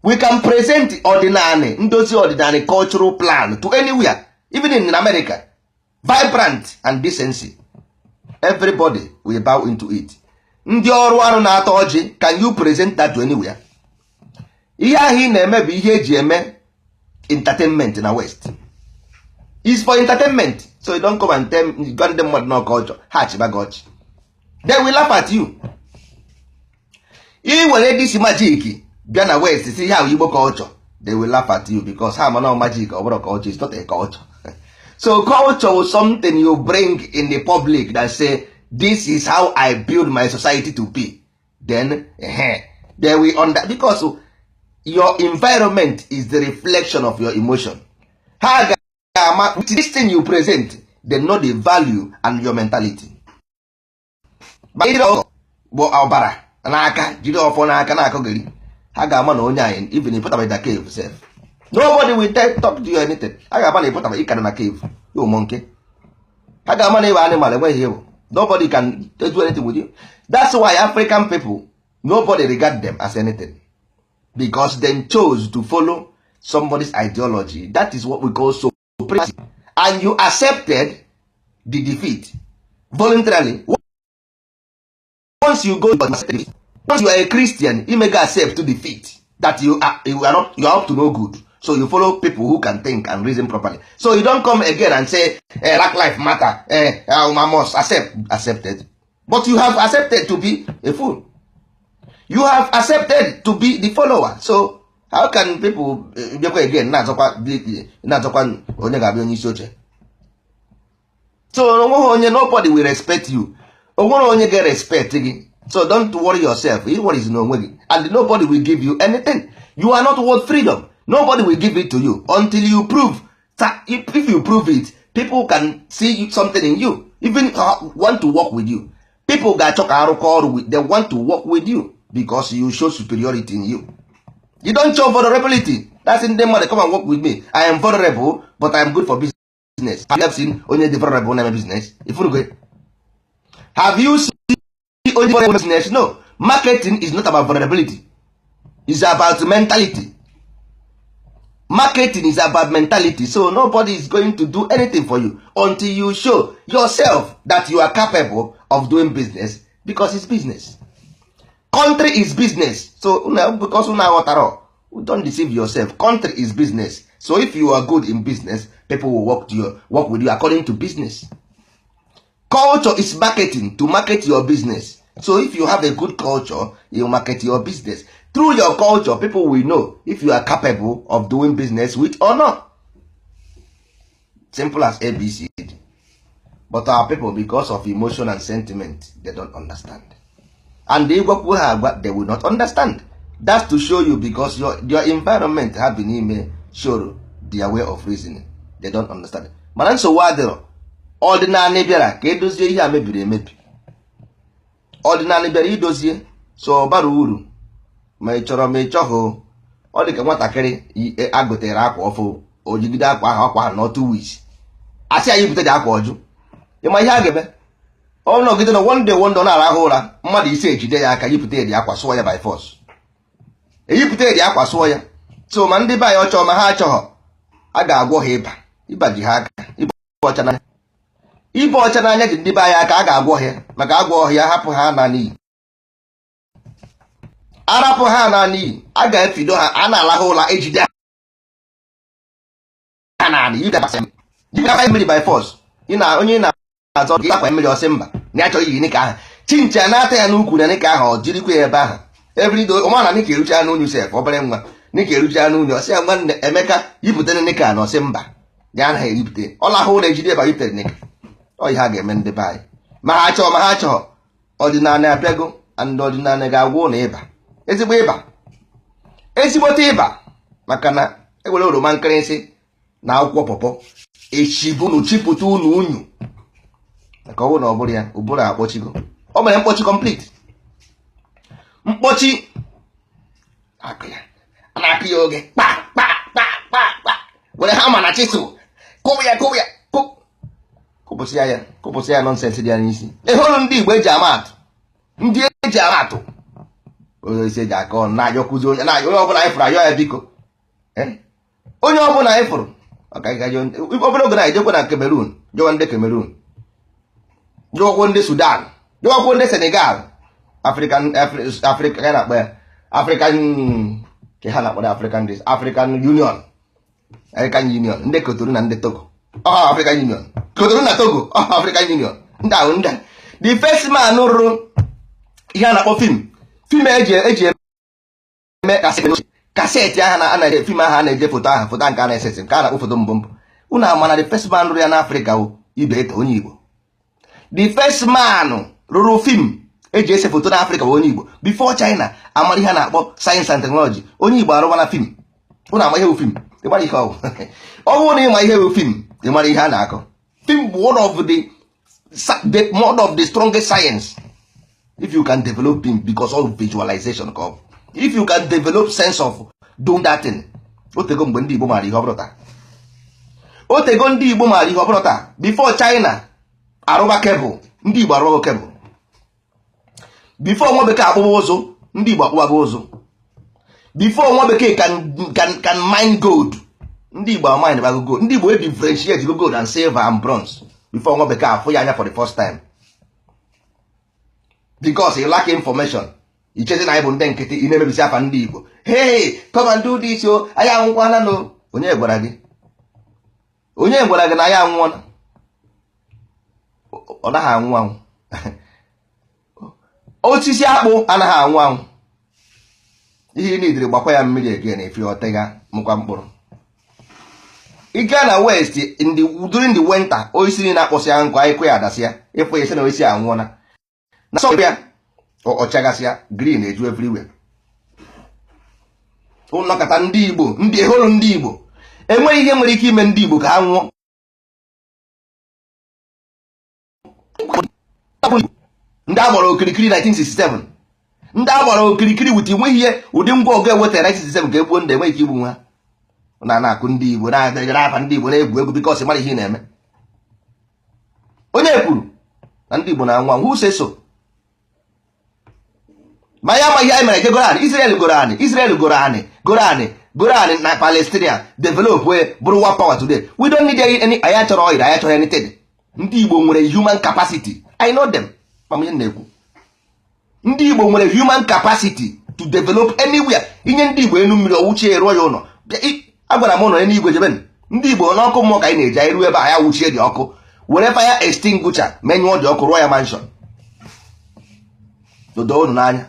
[SPEAKER 1] we can present ọdịnanị, ndozi ọdịnanị cultural plan to anywhere, even in America, vibrant and decency, everybody will bow into it. Ndị ọrụ arụ na-ata ọjị, can you present that to anywhere? Ihe ahụ ị na-eme bụ ihe eji eme entertainment na West, is for entertainment. So you don't come and tell gwa ndị mmadụ na culture ha achịba gị ọchị. They will laugh at you. Ị were this magic bịa na West, si ihe ahụ Igbo culture, they will laugh at you, because ha mana magic, ọ bụrụ culture. Is not a culture. So culture was something you bring in the public that say, "This is how I build my society to be." Then they will under, because your environment is the reflection of your emotion. Ha ga-ama with this thing you present, they know the value and your mentality. Bụ ọbara n'aka, jiri ọfọ n'aka na-akọgịrị, ha ga-ama na onye anyị, even ịpụtaba na cave sef, nobody will talk to you anything. Ha ga-ama na ịpụtaba ịkara na cave ya ụmụ nke ha ga-ama na ịbụ animal, enweghị ihe bụ. Nobody can do anything with you. That's why African people, nobody regard them as anything, because they chose to follow somebody's ideology. That is what we call supremacy, and you accepted the defeat voluntarily. Once you go, once you are a Christian, you may accept to defeat that you are not, you are up to no good. So you follow people who can think and reason properly, so you don't come again and say, "Black life matter, I must accept." Accepted, but you have accepted to be a fool. You have accepted to be the follower. So how can people bịakwa again na-azọkwa onye ga-abịa onye isi oche? So onweghị onye, nobody will respect you. Onwere onye ga-respect gị. So don't worry yourself. You worry n'onwe gị, and nobody will give you anything. You are not worth freedom. Nobody will give it to you until you prove. If you prove it, people can see something in you, even want to work with you. People ga-achọ ka arụkọ ọrụ with, they want to work with you because you show superiority in you. You don't show vulnerability. That's ndị mmadụ come and work with me. I am vulnerable, but I am good for business. Have you seen onye dị vulnerable na-eme business? Ifunugo, have you seen onye vulnerable business? No. Marketing is not about vulnerability, it's about mentality. Marketing is about mentality. So nobody is going to do anything for you until you show yourself that you are capable of doing business, because it's business. Country is business. So because una aghọtara, don't deceive yourself. Country is business. So if you are good in business, people will work with you according to business. Culture is marketing, to market your business. So if you have a good culture, you market your business. Through your culture, people will know if you are capable of doing business with or not. Simple as ABC. But our people, because of emotion and sentiment, they don't understand, and ịgwakwu ha agwa, they will not understand. That's to show you, because your environment ha bi n'ime show their way of reasoning. They don't understand. Mana nsogbu adịrọ. Ọdịnala bịara ka edozie ihe a mebiri emebi. Ọdịnala bịara idozie, so ọ bara uru ma ị chọrọ ma ị chọghị. Ọ dị ka nwatakịrị agụtere akwa ọfụ, o jigide akwa ahụ, akwa ahụ nọ 2 weeks, asị anyị bute dị akwa ọjụ. Ịma ihe a ga-eme? Ọ nọgide na one day, one day, ọ na-arahụ ụra, mmadụ ise ejide ya aka, yipụta edi akwa, sụọ ya by force, eyipụta edi akwa, sụọ ya. So ma ndị be anyị ọchọọ ma ha achọghọ, a ga-agwọ ha ịba. Ịba ji ha aka. Ịba ọcha n'anya, ịba ọcha n'anya ji ndị be anyị aka. A ga-agwọ ha, maka agwọ ọhịa hapụ ha na n'iyi, arapụ ha na n'iyi, a ga-efido ha. A na-alahụ ụla, ejide ha na yipụta mmiri by force. Ị na onye na-azọ gị akwa mmiri, ọsị mba, na ya chọrọ iyi nika ahụ. Chinchi a na-ata ya n'ukwu na nika ahụ, ọ jirikwa ya ebe ahụ everyday. Ọma na nika erucha n'unyu sef. Obere nwa nika erucha n'unyu, ọsị ya, "Nwanne Emeka, yipụta nika." Na ọsị mba, ya anaghị eyipụta. Ọ lahụ ụlọ, ejide ebe yiputere nika. Ọ ihe a ga-eme ndị be anyị, ma ha chọọ ma ha chọọ. Ọdịnala abịago, and ọdịnala ga-agwọ ụlọ ịba, ezigbo ịba, ezigbote ịba, maka na ewere oroma nkịrịsị na akwụkwọ pọpọ echibunu chipụta unu unyu, maka ọ bụrụ na ọ bụrụ ya, ụbụrụ akpọchigo. O mere mkpọchi complete, mkpọchi akụ ya, a na-akụ ya oge kpa kpa kpa kpa kpa, were hama na chisel kụụ ya, kụụ ya, kụpụsịa ya, kụpụsịa ya. Nonsense dị ya n'isi. Ịhụrụ ndị Igbo eji ama atụ, ndị eji ama atụ, onye isi eji aka ọnụ na-ayọkwuzi onye na onye ọbụla anyị fụrụ ayọ ya, biko. Onye ọbụla anyị fụrụ, obere oge na ejekwa na Cameroon, jọwa ndị Cameroon, jọwakwo ndị Sudan, jọwakwo ndị Senegal, African Africa ka na-akpọ ya, African ka ha na-akpọ ya, African this African Union, African Union, ndị Cotonou na ndị Togo, ọha African Union, Cotonou na Togo, ọha African Union. Ndị ahụ, ndị the first man rụrụ ihe a na-akpọ film, film eji eme cassette ahụ na na film ahụ a na-eje foto ahụ, foto nke a na-esesi, nke a na-akpọ foto mbụ mbụ. Unu ama na the first man rụrụ ya n'Africa bụ Ibeto, onye Igbo. The first man rụrụ film eji ese foto n'Africa bụ onye Igbo. Before China amara ihe a na-akpọ science and technology, onye Igbo arụwana film. Unu ama ihe bụ film? Ịmara ihe ọ bụ? Ọ bụrụ na ịma ihe bụ film, ịmara ihe a na-akọ. Film bụ one of the strongest science. If you can develop film, because of visualization ka ọ bụ, if you can develop sense of doing that thing. Otego mgbe ndị Igbo maara ihe ọ bụrụ taa. Otego ndị Igbo maara ihe ọ bụrụ taa. Before China arụba cable, ndị Igbo arụbago cable. Before nwa bekee akpụba ụzụ, ndị Igbo akpụbago ụzụ. Before nwa bekee can mine gold, ndị Igbo mine bago gold. Ndị Igbo e differentiate go gold and silver and bronze before nwa bekee afụ ya anya for the first time, because you lack information. Ichezi na anyị bụ ndị nkịtị, ị na-emebisi afa ndị Igbo. Hey, come and do this o. Anyị anwụkwana no. Onye gwara gị? Onye gwara gị na anyị anwụọla? Ọ naghị anwụ anwụ. Osisi akpụ anaghị anwụ anwụ. Ihe ị nidiri, gbakwa ya mmiri again. Efi ọtega mụkwa mkpụrụ. Ị gaa na west in the during the winter, osisi niile akpọsịa nkụ, anyị kwe ya adasịa. Ịfụ ya, isi na osisi anwụọla. Na sọ ya ọchagasịa, green eju everywhere. Ụnọkọta ndị Igbo, ndị eholu ndị Igbo, enweghị ihe nwere ike ime ndị Igbo ka ha nwụọ. Ndị a gbara okirikiri 1967, ndị a gbara okirikiri with enweghị ihe ụdị ngwa ọgụ ewetara 1967 ka egbuo ndị enweghị ike igbu nwa na na-akụ ndị Igbo na-agara afa ndị Igbo na-egwu egwu, because mara ihe ị na-eme. Onye kwuru na ndị Igbo na-anwụ anwụ? Who say so? Ma ya amaghị anyị mere je goro anị. Israel goro anị, Israel goro anị, goro anị, goro anị na Palestine, develop wee bụrụ one power today. We don't need any. Anyị achọrọ oil, anyị achọrọ anything. Ndị Igbo nwere human capacity. I know them. Ma m na-ekwu, ndị Igbo nwere human capacity to develop anywhere. Inye ndị Igbo enu mmiri, ọwụchie, rụọ ya ụlọ. Agwara m ụlọ eluigwe jeben. Ndị Igbo n'ọkụ mmụọ ka anyị na-eji. Anyị ruo ebe a, ya wuchie dị ọkụ, were fire extinguisher menyụọ dị ọkụ, rụọ ya mansion. Dodo unu n'anya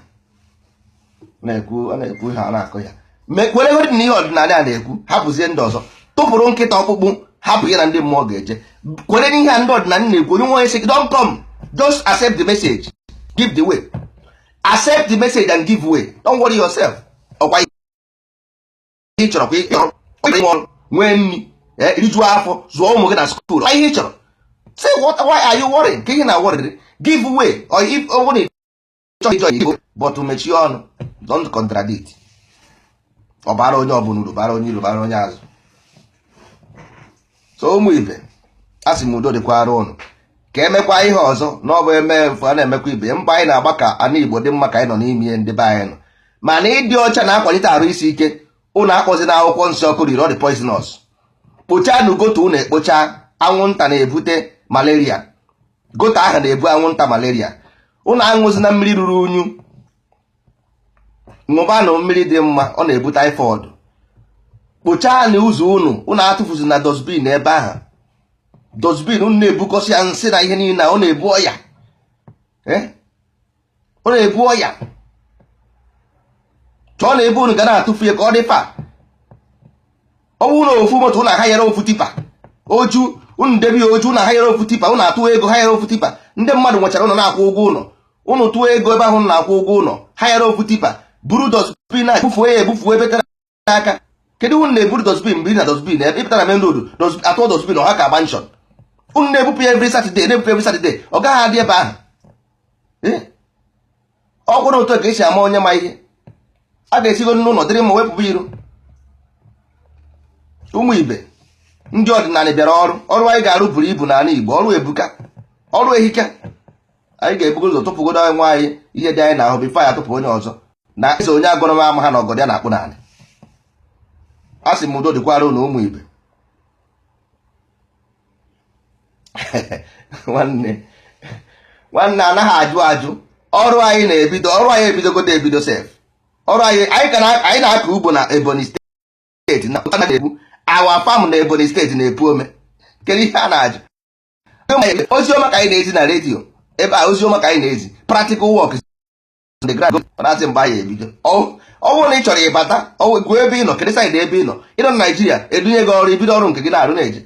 [SPEAKER 1] na-ekwu, a na-ekwu ihe a na-akụ ya. Were godị na ihe ọdịnala a na-ekwu, hapụzie ndị ọzọ. Tụpụrụ nkịta ọkpụkpụ, hapụ ya na ndị mmụọ ga-eje. Kwere n'ihe a ndị ọdịnala na-ekwu. Onye nwe sị, don't come, just accept the message, give the way. Accept the message and give way. Don't worry yourself. Ọkwa ihe ị chọrọ kwa ịchọrọ ọrụ, nwee nri, rijuo afọ, zụọ ụmụ gị na school. Ihe ị chọrọ, say what? Why are you worrying? Ka ihe na worry, give way. Or if ọ bụrụ na ị chọghị ịjọ Igbo, but mechie ọnụ, don't contradict. Ọ bara onye ọbụla uru, bara onye iru, bara onye azụ. So ụmụ ibe, a sị m udo dịkwara ụnụ. Ka emekwa ihe ọzọ na ọ bụ eme mfe a na-emekwa ibe mba. Anyị na-agba ka ana Igbo dị mma, ka anyị nọ n'ime ihe ndị be anyị nọ. Mana ịdị ọcha na-akwalite arụ isi ike. Ụnụ akpọzi na akwụkwọ nsị ọkụ riri, ọ dị poisonous. Kpochaa na gutter ụnụ ekpocha. Anwụnta na-ebute malaria. Gutter ahụ na-ebu anwụnta malaria. Ụnụ aṅụzi na mmiri ruru unyu, ṅụbanụ mmiri dị mma. Ọ na-ebu typhoid. Kpochaa na ụzọ ụnụ. Ụnụ atụfuzi na dustbin ebe ahụ. Dustbin unu na-ebukọsị ya nsị na ihe niile, ọ na-ebu ọya, ọ na-ebu ọya. Chọọ na ebe unu ga na-atụfu ya ka ọ dị fa. Ọ bụrụ na ofu moto unu ahanyere ofu tipper oju, unu debe ya oju, unu ahanyere ofu tipper, unu atụ ego hanyere ofu tipper. Ndị mmadụ nwechara ụlọ na-akwụ ụgwọ ụlọ. Unu tụọ ego ebe ahụ na-akwụ ụgwọ ụlọ, hanyere ofu tipper, buru dustbin a, bufuo ya, ebufuo ebe tere aka. Kedu unu na-eburu dustbin mgbe ị na dustbin ebe ịpụta na main road atụọ dustbin ọha ka mansion? Unu na-ebupụ ya every Saturday, na-ebupụ every Saturday, ọ gaghị adị ebe ahụ. Ọ gwụrụ otu ka esi ama onye ma ihe a ga-esigo n'ụlọ dịrị mma wepụpụ iru. Ụmụ ibe, ndị ọdịnala bịara ọrụ. Ọrụ anyị ga-arụ buru ibu n'ala Igbo. Ọrụ ebuka, ọrụ ehika. Anyị ga-ebugo ụzọ tụpụgodo onwe anyị ihe dị anyị n'ahụ before anyị atụpụ onye ọzọ. Na eze onye agọrọ m ama ha na ọgọdọ ya na-akpụ n'ala. A sị m udo dịkwara unu, ụmụ ibe. Nwanne, nwanne, anaghị ajụ ajụ. Ọrụ anyị na-ebido, ọrụ anyị ebidogodo ebido sef. Ọrụ anyị, anyị ka anyị na-akọ ugbo na Ebonyi steeti na na-ebu our farm na Ebonyi steeti na-epu ome. Kedu ihe a na-ajụ? Ozi ọma ka anyị na-ezi na redio ebe a. Ozi ọma ka anyị na-ezi, practical work on the ground. Na-asị mgbe anyị ebido, ọ bụrụ na ị chọrọ ịbata, gụọ ebe ị nọ, kedu side ebe ị nọ. Ị nọ na Naijiria, edunye gị ọrụ, ibido ọrụ nke gị na-arụ na-eje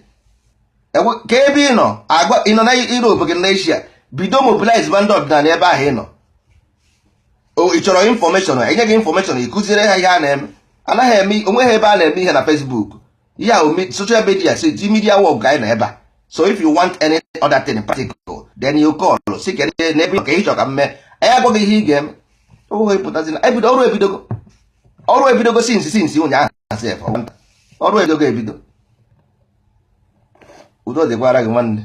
[SPEAKER 1] ka ebe ị nọ. Agwa ị nọ na Europe gị, na Asia, bido mobilize ba ndị ọdịnala ebe ahụ ị nọ. Ị chọrọ information, enye gị information, ị kụziere ha ihe a na-eme. Anaghị eme onweghị ebe a na-eme ihe na Facebook. Ihe a social media si ji media work ka anyị nọ ebe a. So if you want any other thing practical, then you call, si kedu n'ebe ka ị chọrọ ka m mee. Anyị agwaghị ihe ị ga-eme. Ọ ịpụtazi na ebido ọrụ, ebidogo ọrụ, ebidogo since ụnyaahụ sef. Ọrụ ebidogo ebido. Udo dịkwara gị, nwanne.